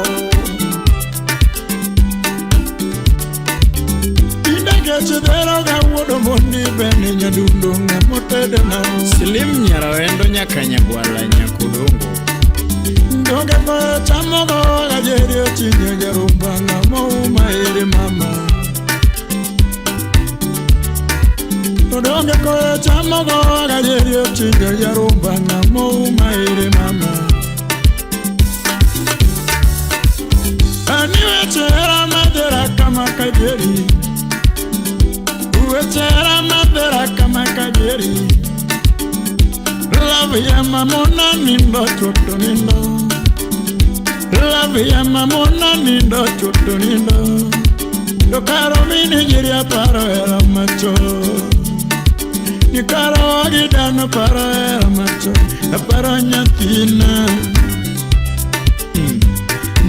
Tinde kech dhero ga wuodo mondi bende nyadundo ng'amotede na Slim Nyarawendo nyaka Nyagwala Nyakodongo. Donge koyo chamo go gajeri ochinjo jarumba ng'amouma ere mama. Donge koyo chamo go gajeri ochinjo jarumba ng'amouma ere mama. Ani weche hera madhera kama kadieri. Weche hera madhera kama kadieri. Love ya mamona nindo chuto nindo. Love ya mamona nindo chuto nindo. Dokaro mi Nigeria paro hera macho. Nikaro agidano paro hera macho. Aparo nyathina.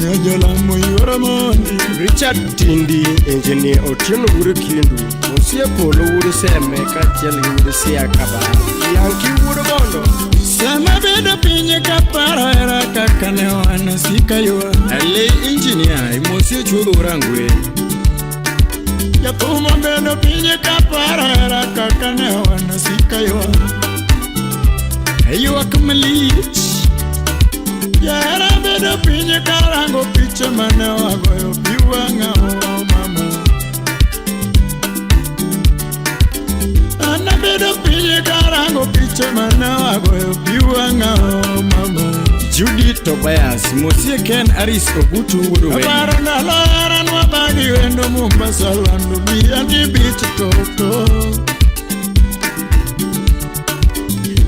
Nyojola muyuoro mondi. Richard Tindi, engineer Otieno Wuod Kindu, Osie Polo Wuod Seme kaachiel gi Wuod Sia Kabara. Yanki Wuod Bondo. Sama bedo piny kaparo hera kaka ne wan sika ywa. Ale engineer imosie chuodho Rangwe. Jathum obedo piny kaparo hera kaka ne wan sika ywa. Ywak malich. Jahera bedo piny karango picha mane wagoyo pi wang'a o mama. An abedo piny karango picha mane wagoyo pi wang'a o mama. Judy Tobias, Mosie Ken Aris Ogutu Wuod Oweny. Aparo ndalo hera nwabagi wendo Mombasa lando Diani Beach toto.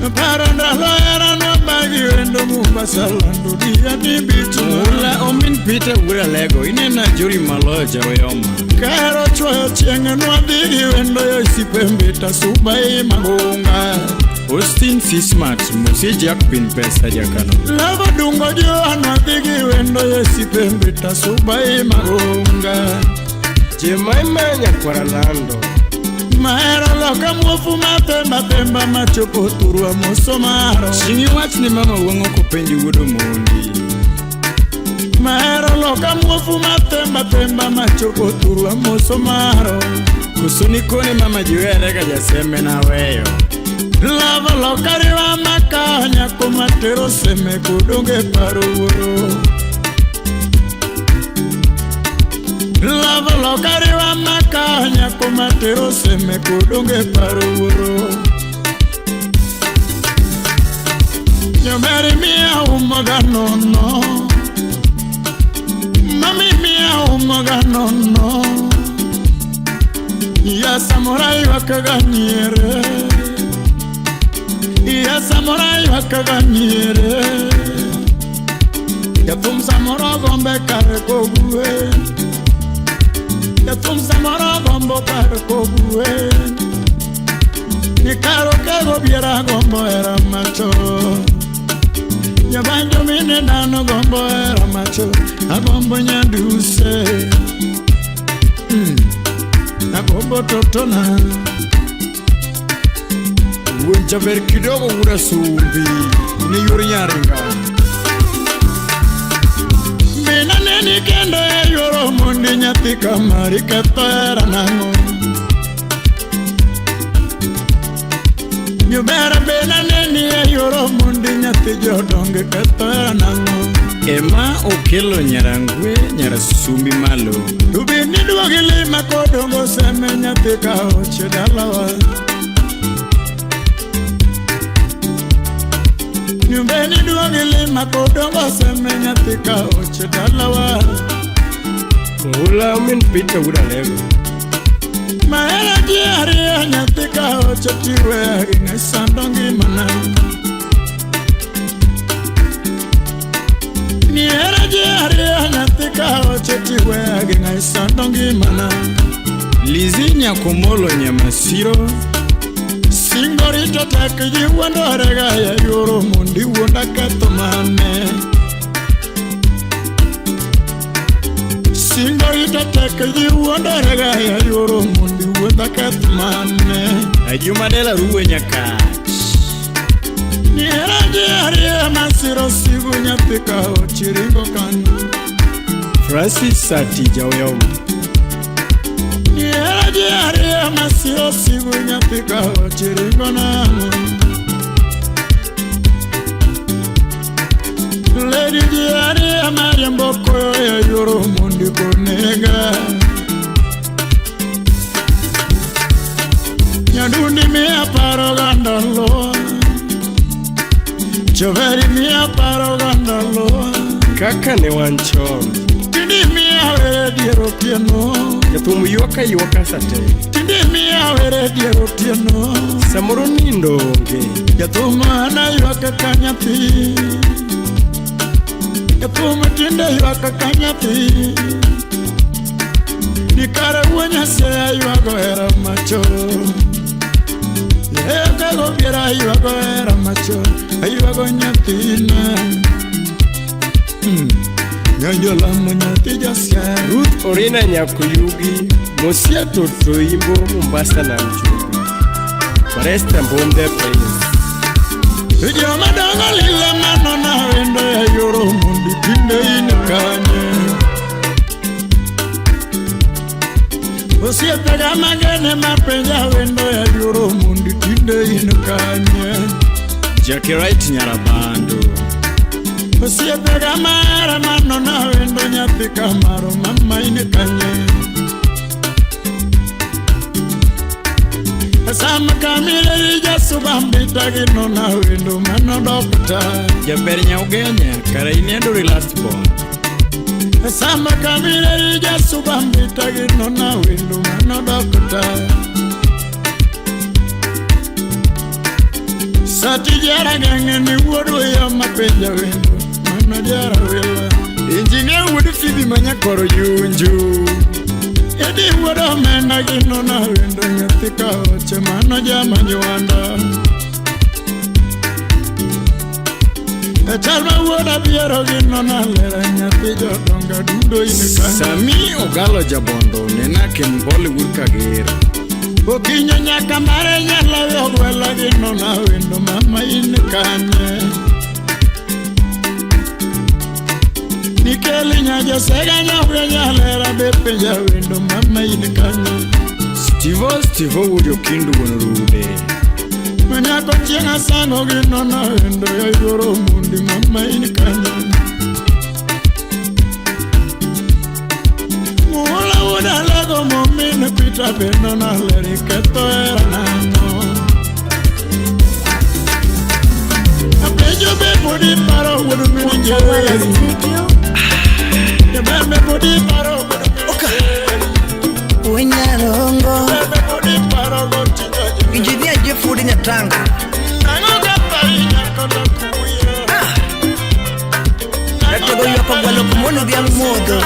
Aparo ndalo hera nwabagi wendo Mombasa lando Diani Beach. Mula Omin Peter Wuod Alego, inena Jori Maloyo Jaroyoma. Nikahero chwoyo chieng' nwadhi gi wendo yo sipembe tasubai magunga. Austin Sismat Musi Jack Pin Pesa Jakano. Lava dungo joa nwadhi gi wendo yo sipembe tasubai magunga. Jemaima nyakwara Lando. Mahero loka muofu mapemba pemba machopo thurwa mosomaro. Ching'i wach ni mama wuong'o kopenji wuod Omondi. Mahero loka muofu mapemba pemba machopo thurwa mosomaro. Koso nikone mama jiwere ga jaseme naweyo. Lava loka riwa maka nyako matero seme kodonge paro wuoro. Lava loka riwa maka nyako matero seme kodonge paro wuoro. Nyomeri mia umoga nono. Mami mia umoga nono. Ya samurai wakaganiere. Ya samurai wakaganiere. Ya tum samoro gombe kare kogue. Ya tum samoro gombo kare kogue. Ni karo kego biera gombo era macho. Ya banjo mine dano gombo era macho. Agombo nyanduse. Agombo totona. Wuon jaber kidogo wuod Asumbi ni yor nyaringa. Mina neni kendo e yoro mondi nyathi kamari ketho hera nang'o. Nyubera bena neni e yoro mondi nyathi jodonge ketho hera nang'o. Ema okelo nyarangwe nyarasumbi malo. Tubini duogi lima kodongo seme nyathi ka oche dalawa. Nyumbeni duogi lima kodongo seme nyathi ka oche dalawa. Oula min Peter wuod Alego. Mahera ji ariyo nyathi ka oche tiwe ne sando ngimana. Nihera ji ariyo nyathi ka oche tiwe ne sando ngimana. Lizi Nyakomolo Nyamasiro. Singorito tek ji wuondore ga e yoro mondi wuonda ketho mane. Singorito tek ji wuondore ga e yoro mondi wuonda ketho mane. Ajuma Dela Ruwe Nyakach. Nihera ji ariyo masiro sigu nyathi ka ochiringo kanyo. Francis Sati Jaoyom. Nihera ji ariyo masiro sigu nyathi ka ochiringo nang'o. Lady ji ariyo mariembo koyo e yoro mondi konega. Nyadundi miya paro ga ndalo. Joveri miya paro ga ndalo. Kaka ne wan chon. Tindi miya were dier otieno. Jathum ywak aywaka sate. Tinde miya were dier otieno. Samoro nindo onge. Jathum ana ywak ka nyathi. Jathum tinde ywak ka nyathi. Ni kare wuo Nyasaye ywago hera macho. Ekago biera ywago hera macho. Aywago nyathina. Nyanjolamo nyathi Josia. Ruth Orina Nyakuyugi Mosia Toto Imbo Mombasa na Mchumbi. Baresta Mbombe Prince. Joma dongo lilo manona wendo e yoro mondi tinde in kanye. Osiepega magene mapenja wendo e yoro mondi tinde in kanye. Jackie Wright Nyarabando. Osiepega mara manona wendo nyathi kamaro mama in kanye. Sama kamile ijasubambita ginona wendo mano dokta. Jaber Nyaugenya kara inendori last born. Sama kamile ijasubambita ginona wendo mano dokta. Sati jara genge ni wuodo ya mapenja wendo mano jara wela. Injinia wuod Phoebe manyakoro Yunju. Edi wuod omenda gi nona wendo nyathi ka oche mano jamanywanda. E chal ma wuod abiero gi nona lera nyathi jodongo dundo in kanyo. Sami Ogalo Jabondo nena Kembole wuod Kager. Okinyo nyaka mare nyalawe ogwela gi nona wendo mama in kanye. Nikeli nyajosega nyauya nyalera be penja wendo mama in kanye. Stivo Stivo wuod Okindu wuon Rude. Manyako chieng' asango gi nona wendo ya yuoro mundi mama in kanye. Muola wuod alego momin Peter be nona ler iketho hera nang'o. Apenjo be pod iparo wuod min Utawala Njeri. Studio. Jaber be pod iparo wuod min Njeri. Wenyarongo Jaber be pod iparo gotijo Njeri. Injinia Jeffrey Nyatanga Nang'o kathai nyako to kuyo. Ratego ywak ogwalo kumono dhiang' modho.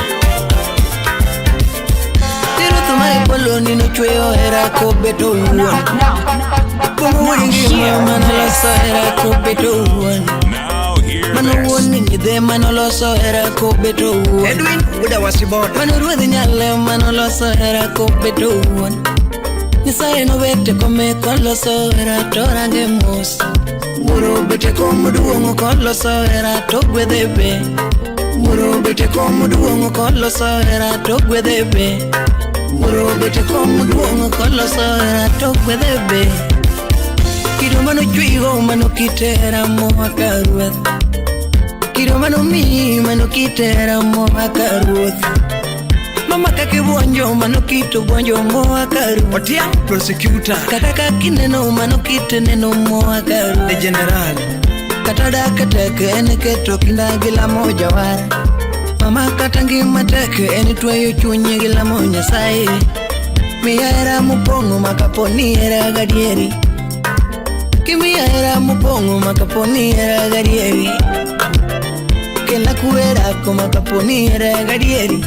Tiruth mar polo ni nochweyo hera kobeto owuon. Kuom wuon ngima manoloso hera kobeto owuon. Now hear Mano wuon this. ni nyidhe manoloso hera kobeto owuon. Edwin Wuda Wasiboda. Mano ruodh nyale manoloso hera kobeto owuon. Nyasaye nobet e kome koloso hera to range mos. Wuoro obet e kom duong' koloso hera to gwedhe be. Wuoro obet e kom duong' koloso hera to gwedhe be. Wuoro obet e kom duong' koloso hera to gwedhe be. Kido manochwigo mano kit hera moa ka ruoth. Kido manomiyi mano kit hera moa ka ruoth. Mama kaka ibuonjo mano kit buonjo moa ka ruoth. Otiang Prosecutor. Kata kaka ineno mano kit neno moa ka ruoth. The General. Kata dak tek en keto kinda gi lamo jawar. Mama kata ngima tek en tweyo chuny gi lamo Nyasaye. Miya hera mopong'o ma kapo ni hera gadieri. Kimiya hera mopong'o ma kapo ni hera gadieri. Kela kwe rako ma kapo ni hera gadieri.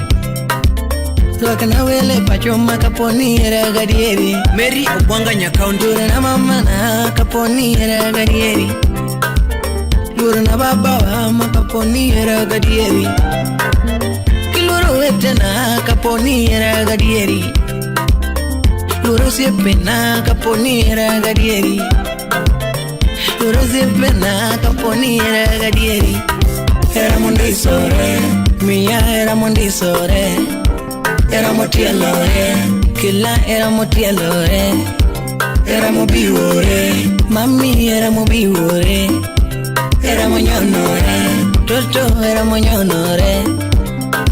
Rwakna wele pacho ma kapo ni hera gadieri. Mary Obwanga Nyakaundi. Luorna mamana kapo ni hera gadieri. Luorna babawa ma kapo ni hera gadieri. Kiluoro wetena kapo ni hera gadieri. Luoro osiepena kapo ni hera gadieri. Luoro osiepena kapo ni hera gadieri. Hera mondisore, miya hera mondisore. Hera motielore, kila hera motielore. Hera mobiwore, mami hera mobiwore. Hera monyonore, toto hera monyonore.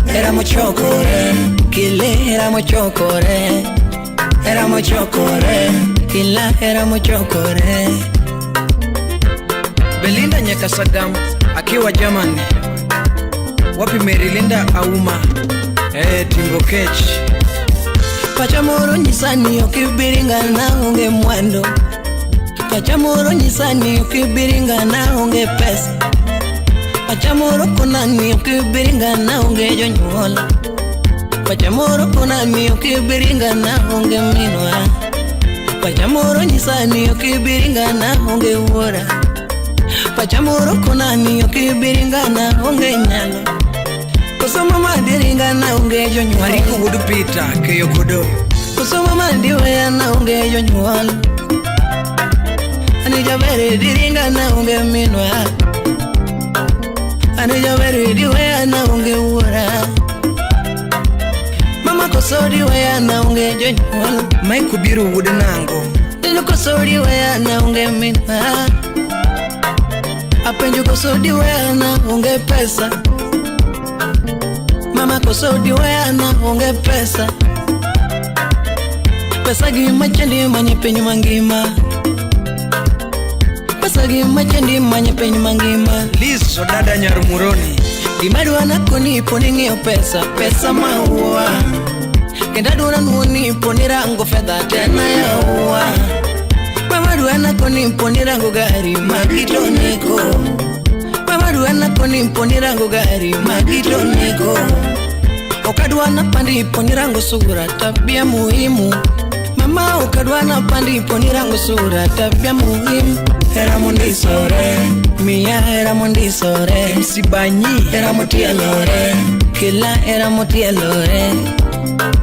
Hera mochokore, kile hera mochokore. Hera mochokore, kila hera mochokore. Belinda Nyakasagam akiwa Germany. Wapi Merilinda Auma? Timbo Kech. Pacha moro nyisa ni ok ibiringa na onge mwandu. Pacha moro nyisa ni ok ibiringa na onge pesa. Pacha moro kona ni ok ibiringa na onge jonyuol. Pacha moro kona ni ok ibiringa na onge minwa. Pacha moro nyisa ni ok ibiringa na onge wuora. Pacha moro kona ni ok ibiringa na onge nyalo. Koso mama diringa na onge jonyuol. Mariko Wuod Peter Keyo Kodo. Koso mama diweya na onge jonyuol. Ani jaber diringa na onge minwa. Ani jaber diweya na onge wuora. Mama koso diweya na onge jonyuol. Mike Obiero Wuod Nango. Neno koso diweya na onge minwa. Apenjo koso diweya na onge pesa. Mama koso diweya na onge pesa. Pesa gima chandi manye piny mangima. Pesa gima chandi manye piny mangima. Liz Odada Nyarmuroni. Gima dwana koni poni ng'iyo pesa, pesa maua. Kendo adwaro nuoni poni rango fedha tena yaua. Mama dwana koni poni rango gari magitoneko. Mama dwana koni poni rango gari magitoneko. Ukadwana pandipo nirango sura tabia muhimu. Mama ukadwana pandipo nirango sura tabia muhimu. Era mondisore, mia era mondisore. MC Banyi era motielore, kila era motielore.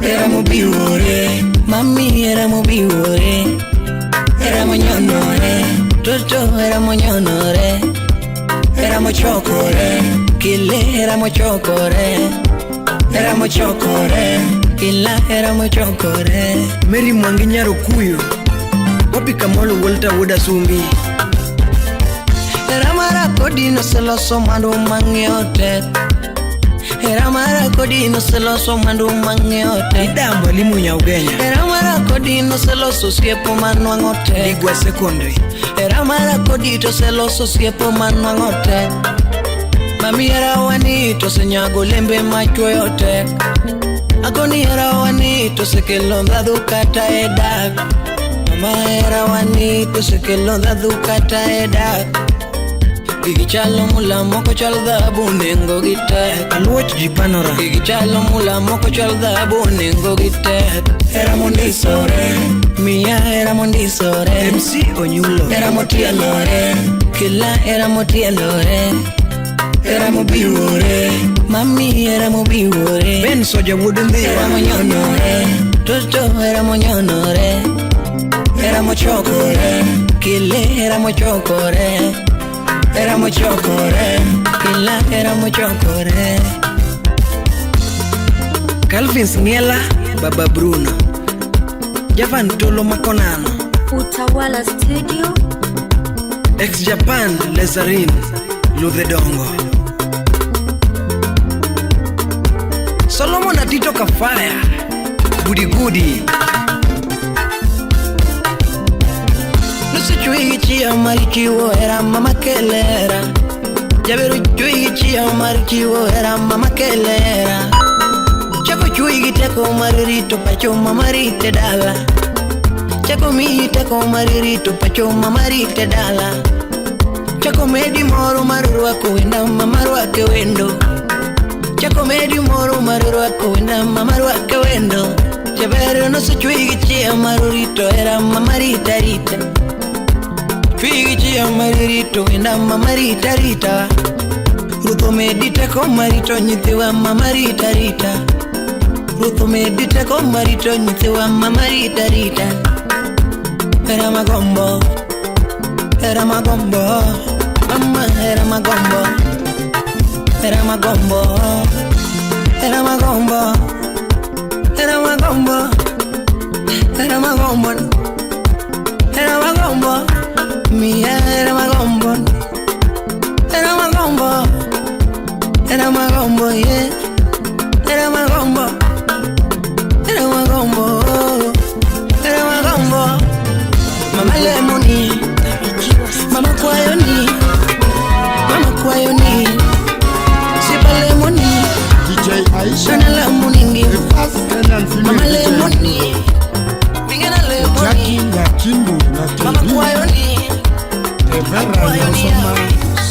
Era mobiwore, mami era mobiwore. Era monyonore, toto era monyonore. Era mochokore, kile era mochokore. Era mochokore, kila era mochokore. Mary Mwangi Nyarukuyu. Wapi Kamolo Walter Wuda Sumbi. Era mara kodi no seloso mwandu mang'iewo tek. Era mara kodi no seloso mwandu mang'iewo tek. Ida mwalimu Nyaugenya. Era mara kodi no seloso osiepo manwang'o tek. Ligwa Secondary. Era mara kodi to seloso osiepo manwang'o tek. Mami era wani to senyago lembe machwoyo tek. Agoni era wani to sekelo ndhadhu kata e dak. Mama era wani to sekelo ndhadhu kata e dak. Gigi chalo mula moko chal dhahabu nengo gi tek. Aluoch ji panora. Gigi chalo mula moko chal dhahabu nengo gi tek. Era mondisore, mia era mondisore. MC Onyulo. Era motielore, kila era motielore. Era mobiwore, mami era mobiwore. Ben Soja wuod Ndhiwa. Era monyonore, toto era monyonore. Era mochokore, kile era mochokore. Era mochokore, kila era mochokore. Calvin Sngela, Baba Bruno. Javan Tolo Makonano. Utawala Studio. Ex Japan Lezarin Ludhedongo. Solomon Atito Kafaya. Gudi Gudi. Chui chia marichiwo era mama kelera. Jaberu chui chia marichiwo era mama kelera. Chako chui giteko maririto pacho mama rite dala. Chako mi teko maririto pacho mama rite dala. Chako medi moro marurwako wenda mama rwake wendo. Chako medi moro marurwako wenda mama rwake wendo. Jaberu no se chui chia marurito era mama rita rita. Chui chia maririto wenda mama rita rita. Rutho medite ko marito nyithiwa mama rita rita. Rutho medite ko marito nyithiwa mama rita rita. Era magombo, era magombo, mama era magombo. Era magombo, era magombo, era magombo, era magombo, era magombo. Mia era magombo, era magombo, era magombo, yeah. Era magombo, era magombo, era magombo. Mama lemoni, mama kwayoni, mama kwayoni, sipa lemoni, DJ Aisha, nana lemoni, the first Kenyan female mama DJ. Lemoni, mingana lemoni, Jackie Nyakimbu na mama Kebi. kwayoni. Evera Nyosoma,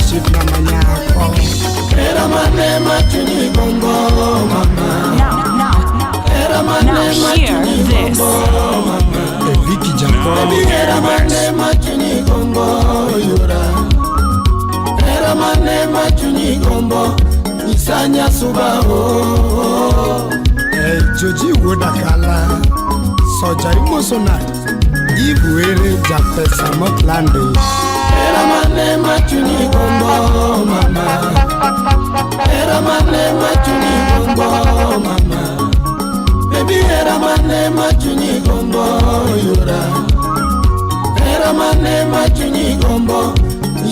Shibna Manyako. Era mane machini gombo mama. Era mane Now hear machini this. gombo mama. Eviki Jacob. Baby era mane machini gombo yura. Era mane machini gombo isanya suba o. Joji Wodakala. Soja Imosona. Ibuere Japesa Motlande. Era mane machini gombo mama. Era mane machini gombo mama. Baby era mane machini gombo yura. Era mane machini gombo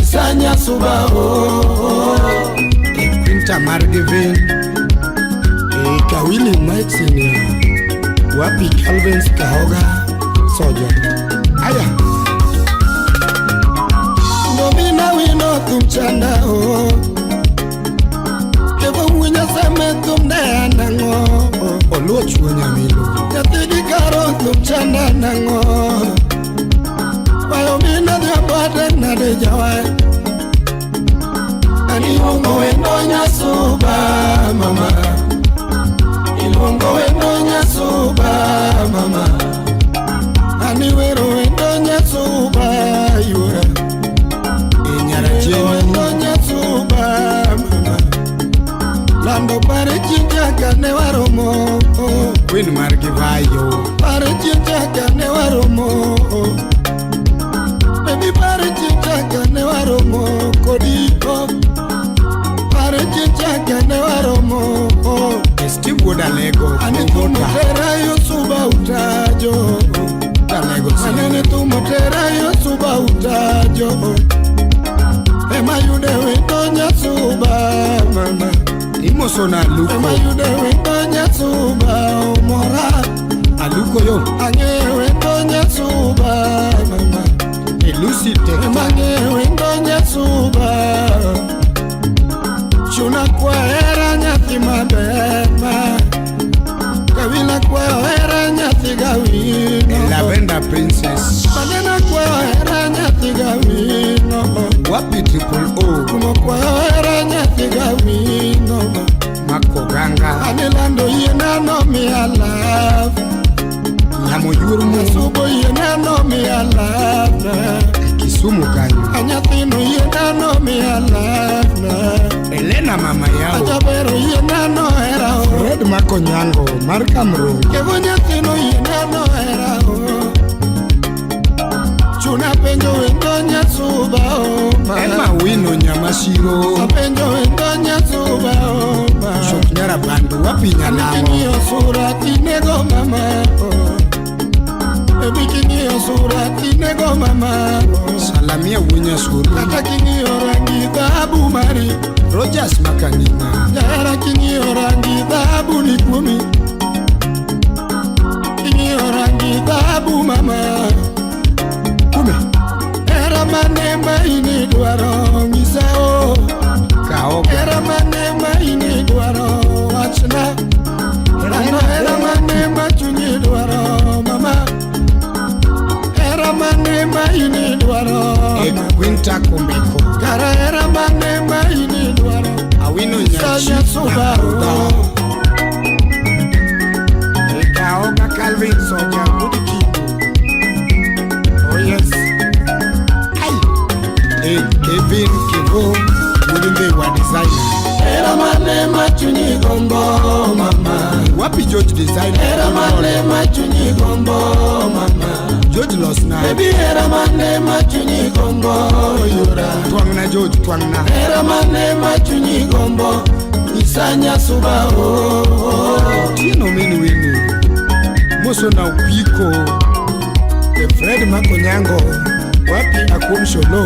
isanya suba o. Quinta Margevin. Kawili Mike Senior. Wapi Calvin Kahoga. Soja. Aya. Ngomina wino tumchanda o. Kebo winya seme tumne anango. Oluoch wuo nyamilo. Nyathigi karo tumchanda nango. Wayo mina dhi nade jawa. Ani umo wendo nyasuba mama. wendo nyasuba yura. Ang'eyo wendo nyasuba mama. Lando pare chinjaka ne waromo. Queen mar Givayo. Pare chinjaka ne waromo. Baby pare chinjaka ne waromo kodiko. Pare chinjaka ne waromo. Steve Wuod Alego. Ane tumotera yo suba utajo. Alego. Anene tumotera yo suba utajo. Ema yude wendo nyasuba mama. Imosona Aluko. Ema yude wendo nyasuba omora. Aluko yo. Ang'e wendo nyasuba mama. Lucy Tekta. Ema ang'e wendo nyasuba. Chuna kwa hera nyathi maber ma. Kawila kwa hera nyathi gawino. Lavender Princess. Manena kwa hera nyathi gawino. Wapi Triple O. Kumo kwa hera nyathi gawino. Mako Ganga. Anilando yiena no mi love. Nyamo yuor mu. Asubo yiena no mi love. Kisumu kanyo. Anyathino yiena no mi love. Elena mama yao. Ajabero yiena no hera o. Fred Mako Nyango mar Kamro. Kevo nyathino yiena no hera o. Chuna penjo wendo nyasuba o ma. Emma Wino Nyamasiro. Apenjo wendo nyasuba o ma. Shok nyara bandu wapi nyanamo. King'iyo sura tinego mama o. Baby king'iyo sura tinego mama o. Salamia wunya suru. Kata king'iyo rangi dhahabu mari. Rogers Makanina. Jahera king'iyo rangi dhahabu ni kuomi. King'iyo rangi dhahabu mama. Kume. Hera mane ma in idwaro nyisa o. Kaoga. Hera mane ma in idwaro wachna. Ano hera mane ma chunyi dwaro mama. Hera mane ma in idwaro. E Quinta Kumbeko. Kara hera mane ma in idwaro. Awino nyachi. Nyasuba o. E Kaoga Calvin Soja Wuod Kindu. Oh yes. Ai. E Kevin Kivo Wuod Ndhiwa designer. Hera mane ma chunyi gombo mama. Wapi George designer. Hera mane ma chunyi gombo mama. George Losna. Baby hera mane ma chunyi gombo yura. Twang'na George twang'na. Hera mane ma chunyi gombo nyisa nyasuba o. Otieno min wini. Mosona Upiko. E Fred Mako Nyango. Wapi Akuom Sholo.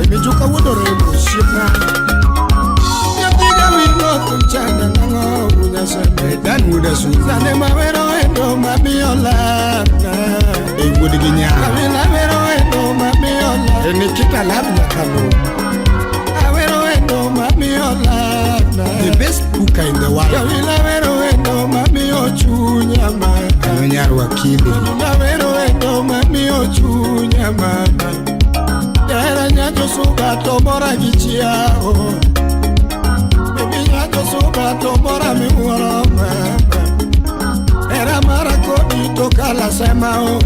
E Mijuka Wuod Oremo osiepna. Nyathiga wino thum chanda nang'o unyaseme. E Dan Wuod Asuri. Sane mawero wendo mamiyo love. E wuod gi nyar. Kawila wero wendo mamiyo love. E Nikita love nyakalo. Awero wendo mamiyo love. The best cooker in the world. Kawila wero wendo mamiyo chunya mama. Ano nyar wakili. Awero wendo mamiyo chunya mama. Jahera nyacho suba to mora gi chiao. Baby nyacho suba to mora miwuoro mama. Hera mara kodi to kala sema o.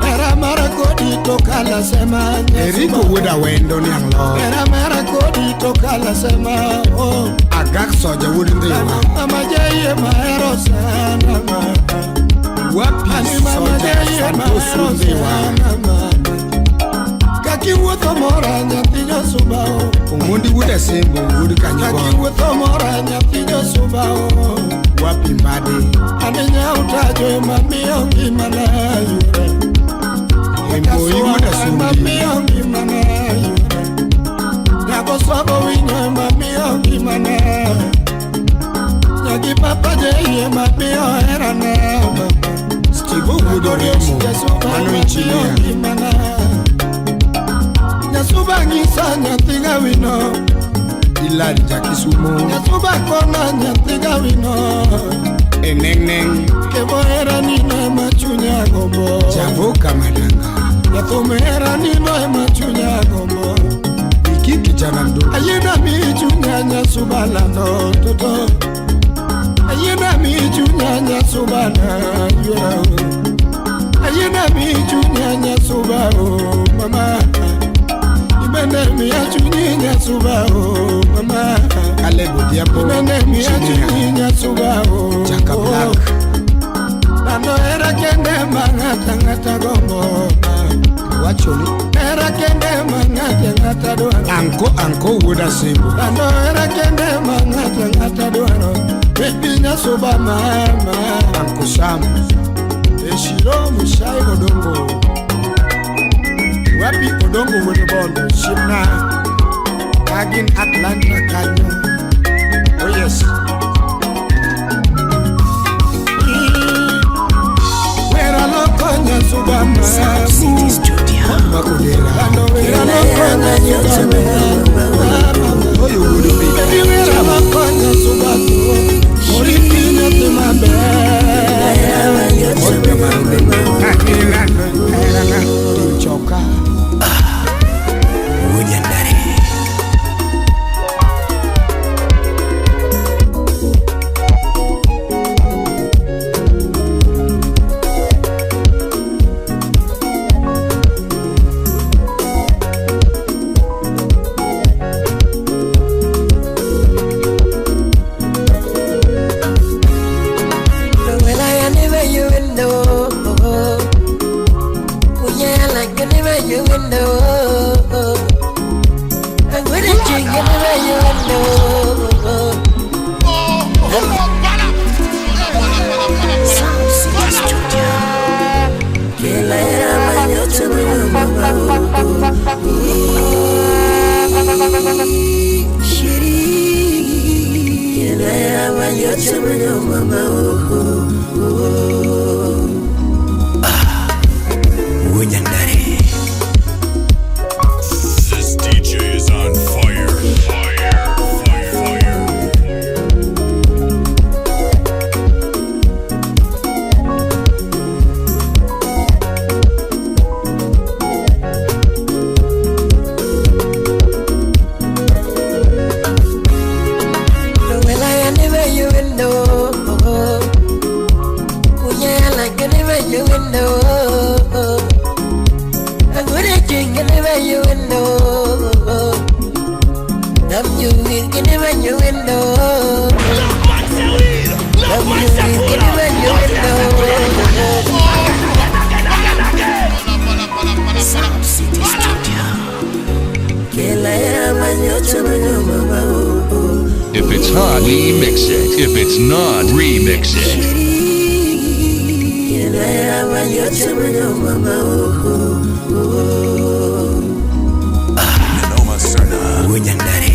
Hera mara kodi to kala sema. Eriko Wuod Awendo niang' lo. Hera mara kodi to kala sema o. Agak Soja Wuod Ndhiwa. Mama jaiye mahero sana mama. Wapi Ani mama Soja jaiye Santos mahero Wuod Ndhiwa. sana mama. Kakiwuotho mora nyathi josuba o. Omondi Wuod Asembo Wuod Kanyigo. Kakiwuotho mora nyathi josuba o. Wapi Mbadi. Ane nyautajo ema miyo ngimana yura. E Mboi Wuod Ema Asumbi. miyo ngimana yura. Nyako swago winyo ema miyo ngimana. Nyagi papa jei ema miyo herana mama. Steve Wuod Oremo. Mano engineer. Nyasuba ng'isa nyathi gawino. Ilari Jakisumo. Nyasuba kona nyathi gawino. E Neng Neng. Kevo hera nino ema chunya gombo. Javoka Madanga. Jathum hera nino ema chunya gombo. Iki kijana mdogo. Ayiena mi chunya nyasuba lando toto. Ayiena mi chunya nyasuba na yura. mama. Ibende miya chunyi nyasuba o mama. Caleb Odhiambo, Ibende miya chunyi nyasuba o Chaka Black. Bando era kende mangata ngata gombo. Wachoni era kende mangata ngata dwaro. Anko anko wuoda Simbo. Bando era kende mangata ngata dwaro. Baby nyasuba mama. Anko Sam. Eshiro Mushai Odongo. Wapi Odongo wuod Bondo Shimna. Kagin Atlanta kanyo. Oh yes. Wera loko nyasuba mama. Makodera. Wera loko nyasuba mama. Oyo wuod Obi. Baby wera loko nyasuba mama. Oriti nyathi maber. Choka. Wujandare. This DJ is on fire. Fire, fire, fire. If it's hot, we mix it. If it's not, remix it. Noma Serna. Wujandare.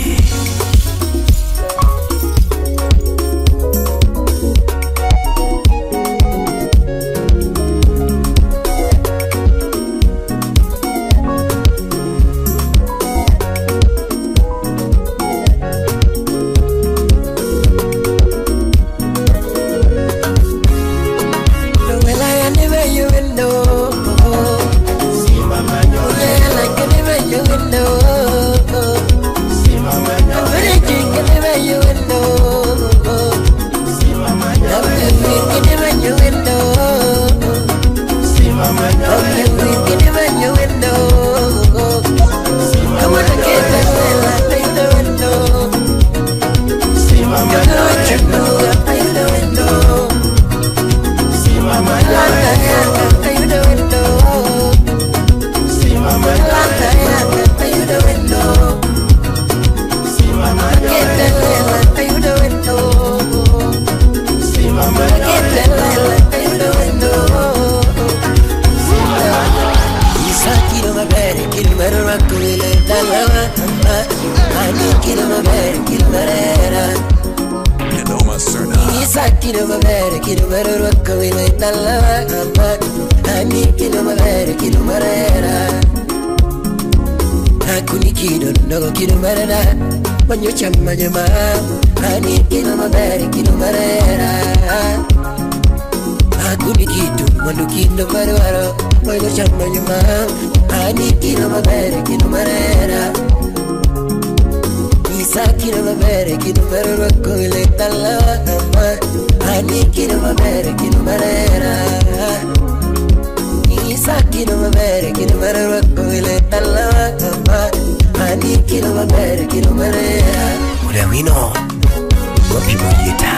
maber kido mar rwako wile dalawa kama Ani kido maber kido mar hera Ulawino wapi Mojita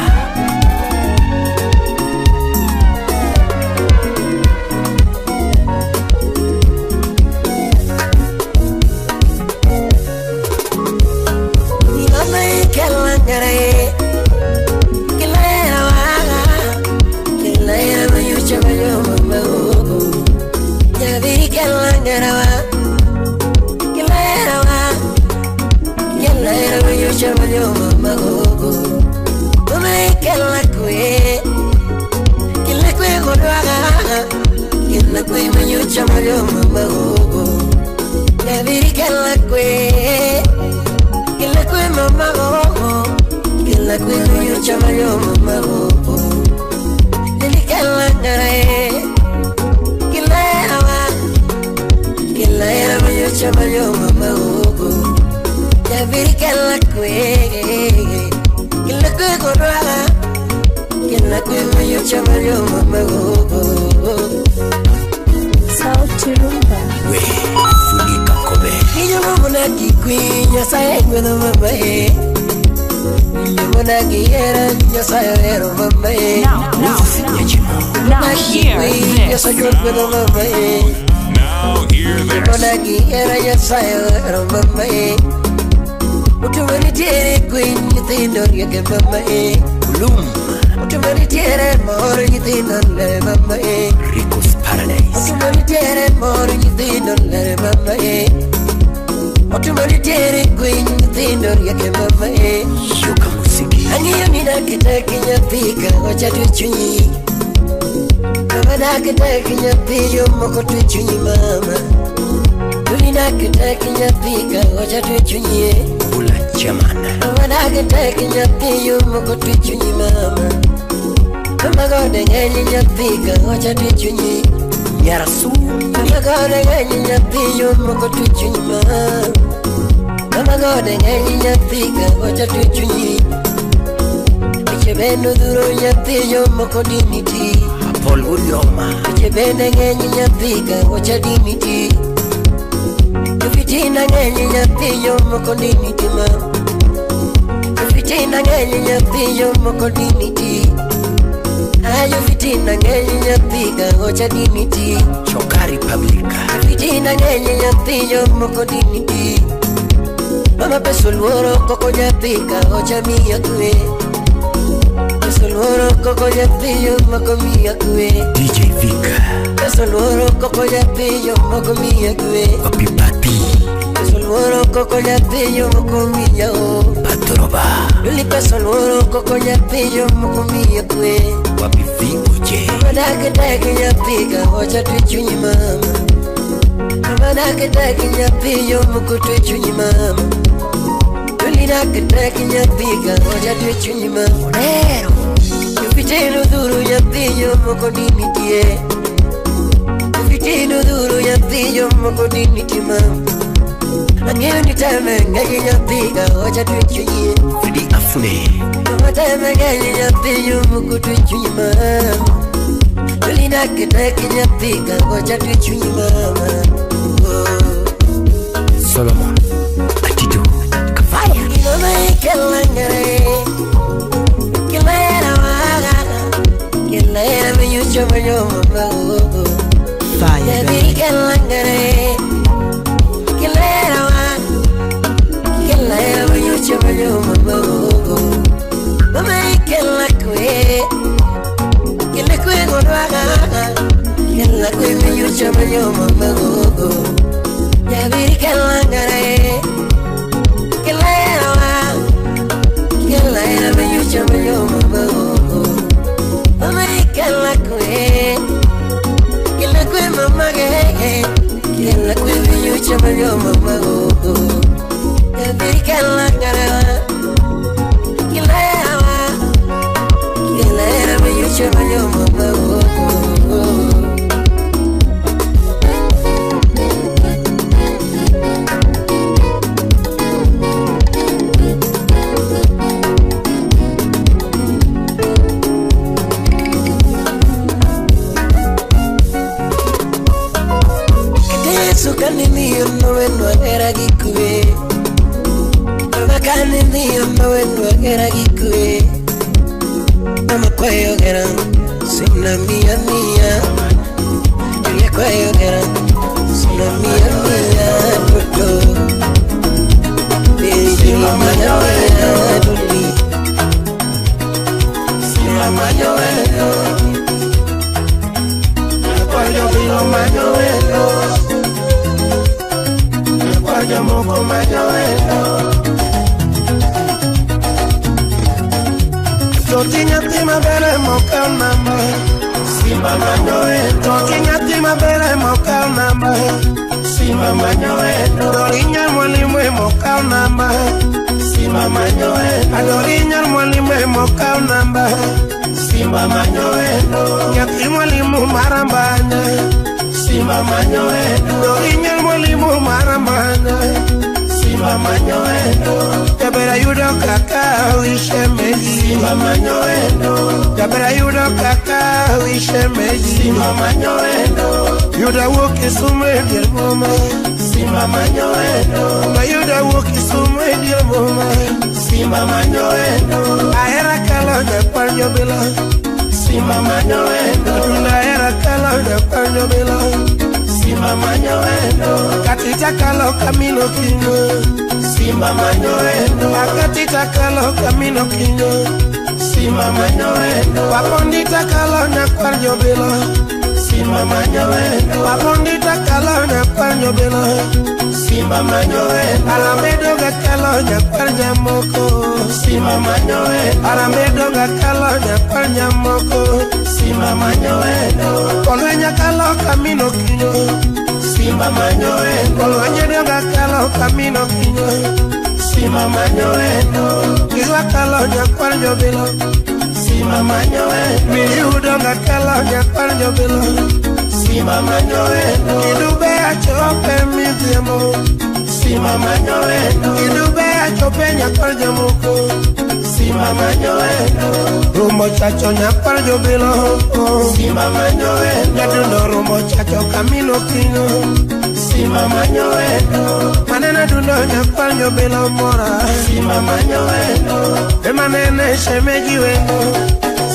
Now hear this. Now hear this. Rico's Paradise. Yoka Musiki. Ula Chamana. Nyarasu. Paul Urioma. Chokari Publica. Mama peso luoro koko nyathika ocha miya kwe. Peso luoro koko nyathi yo moko miya kwe. DJ Vika. Peso luoro koko nyathi yo moko miya kwe. Wapi Pati. Peso luoro koko nyathi yo moko miya o. Patroba. Luli peso luoro koko nyathi yo moko miya kwe. Wapi VOJ. Mama dakitaki nyathika ocha twe chunyi mama. Mama dakitaki nyathi yo moko twe chunyi mama. Dakitaki nyathika ocha twe chunyi mama. Onero Jufitino dhuru nyathi yo moko dinitie. Jufitino dhuru nyathi yo moko dinitie mama. Ang'eyo ni teme ng'eny nyathika ocha twe chunyi. Fredi Afune. Mama teme ng'eny nyathi yo moko twe chunyi mama. Luli dakitaki nyathika ocha twe chunyi mama. Solomon Atito Kafaya. Fire, baby. Kane nowenwa hera gi kwe. Mama kane nowenwa hera gi kwe. Mama kwayo hera sina mia mia. Julia kwayo hera sina mia mia toto. Sima manyo wendo duli. Sima manyo wendo. Kwayo biro manyo wendo. Kwayo moko manyo wendo. Toti nyathi maber emokaw namba. Simba manyo wendo. Toti nyathi maber emokaw namba. Simba manyo wendo. Dorinya mwalimu emokaw namba. Simba manyo wendo. Adorinya mwalimu emokaw namba. Simba manyo wendo. Nyathi mwalimu marambanya. Simba manyo wendo. Dorinya mwalimu marambanya. Simba manyo wendo. Jabera yudo kaka wishemeji. Simba manyo wendo. Jabera yudo kaka wishemeji. Simba manyo wendo. Yuda wuok Kisumu e dier boma. Simba manyo wendo. Yuda wuok Kisumu e dier boma. Simba manyo wendo. Ahera kalo nyakwar jobilo. Simba manyo wendo. Ahera kalo nyakwar jobilo. Simba manyo wendo. Katita kalo kamino kinyo. Simba manyo wendo. Akatita kalo kamino kinyo. Simba manyo wendo. Wapondita kalo nyakwar jobilo. Simba manyo wendo. Wapondita kalo nyakwar jobilo. Simba manyo wendo. Alamedo ga kalo nyakwar jamoko. Simba manyo wendo. Alamedo ga kalo nyakwar jamoko. Simba manyo wendo. Kolwenya kalo kamino kinyo. Simba manyo wendo. Kolwenya ga kalo kamino kinyo. Simba manyo wendo. Kiwa kalo nyakwar jobilo. Simba manyo wendo. Miyudo ga kalo nyakwar jobilo. Simba manyo wendo. Kidube achope midhiambo. Simba manyo wendo. Kidube achope nyakwar jamoko. Simba manyo wendo. Rumbo chacho nyakwar jobilo. Simba manyo wendo. Nyadundo rumbo chacho kamino kinyo. Simba manyo wendo. Manena dundo nyakwar jobilo mora. Simba manyo wendo. Emanene shemeji wendo.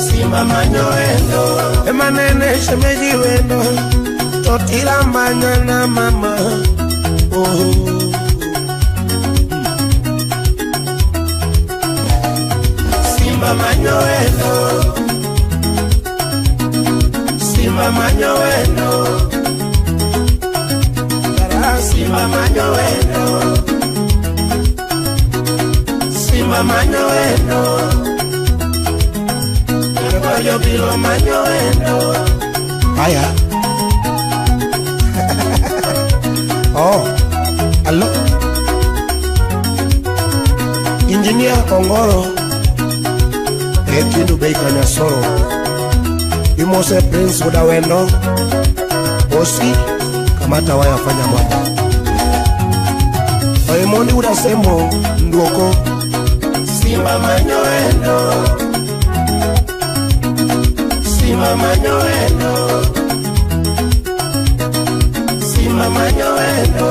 Simba manyo wendo. Emanene shemeji wendo. Totila manyana mama. Oh. Simba manyo wendo. Simba manyo wendo. Simba manyo wendo. Simba manyo wendo. Kwayo biro manyo wendo. Haya. Oh, allo. Engineer Ongoro. Ekindu bei kanyasoro. Imose Prince Udawendo. Osi kamata waya fanya mambo. Oimondi udasemo nduoko. Simba manyo wendo. Simba manyo wendo. Simba manyo wendo.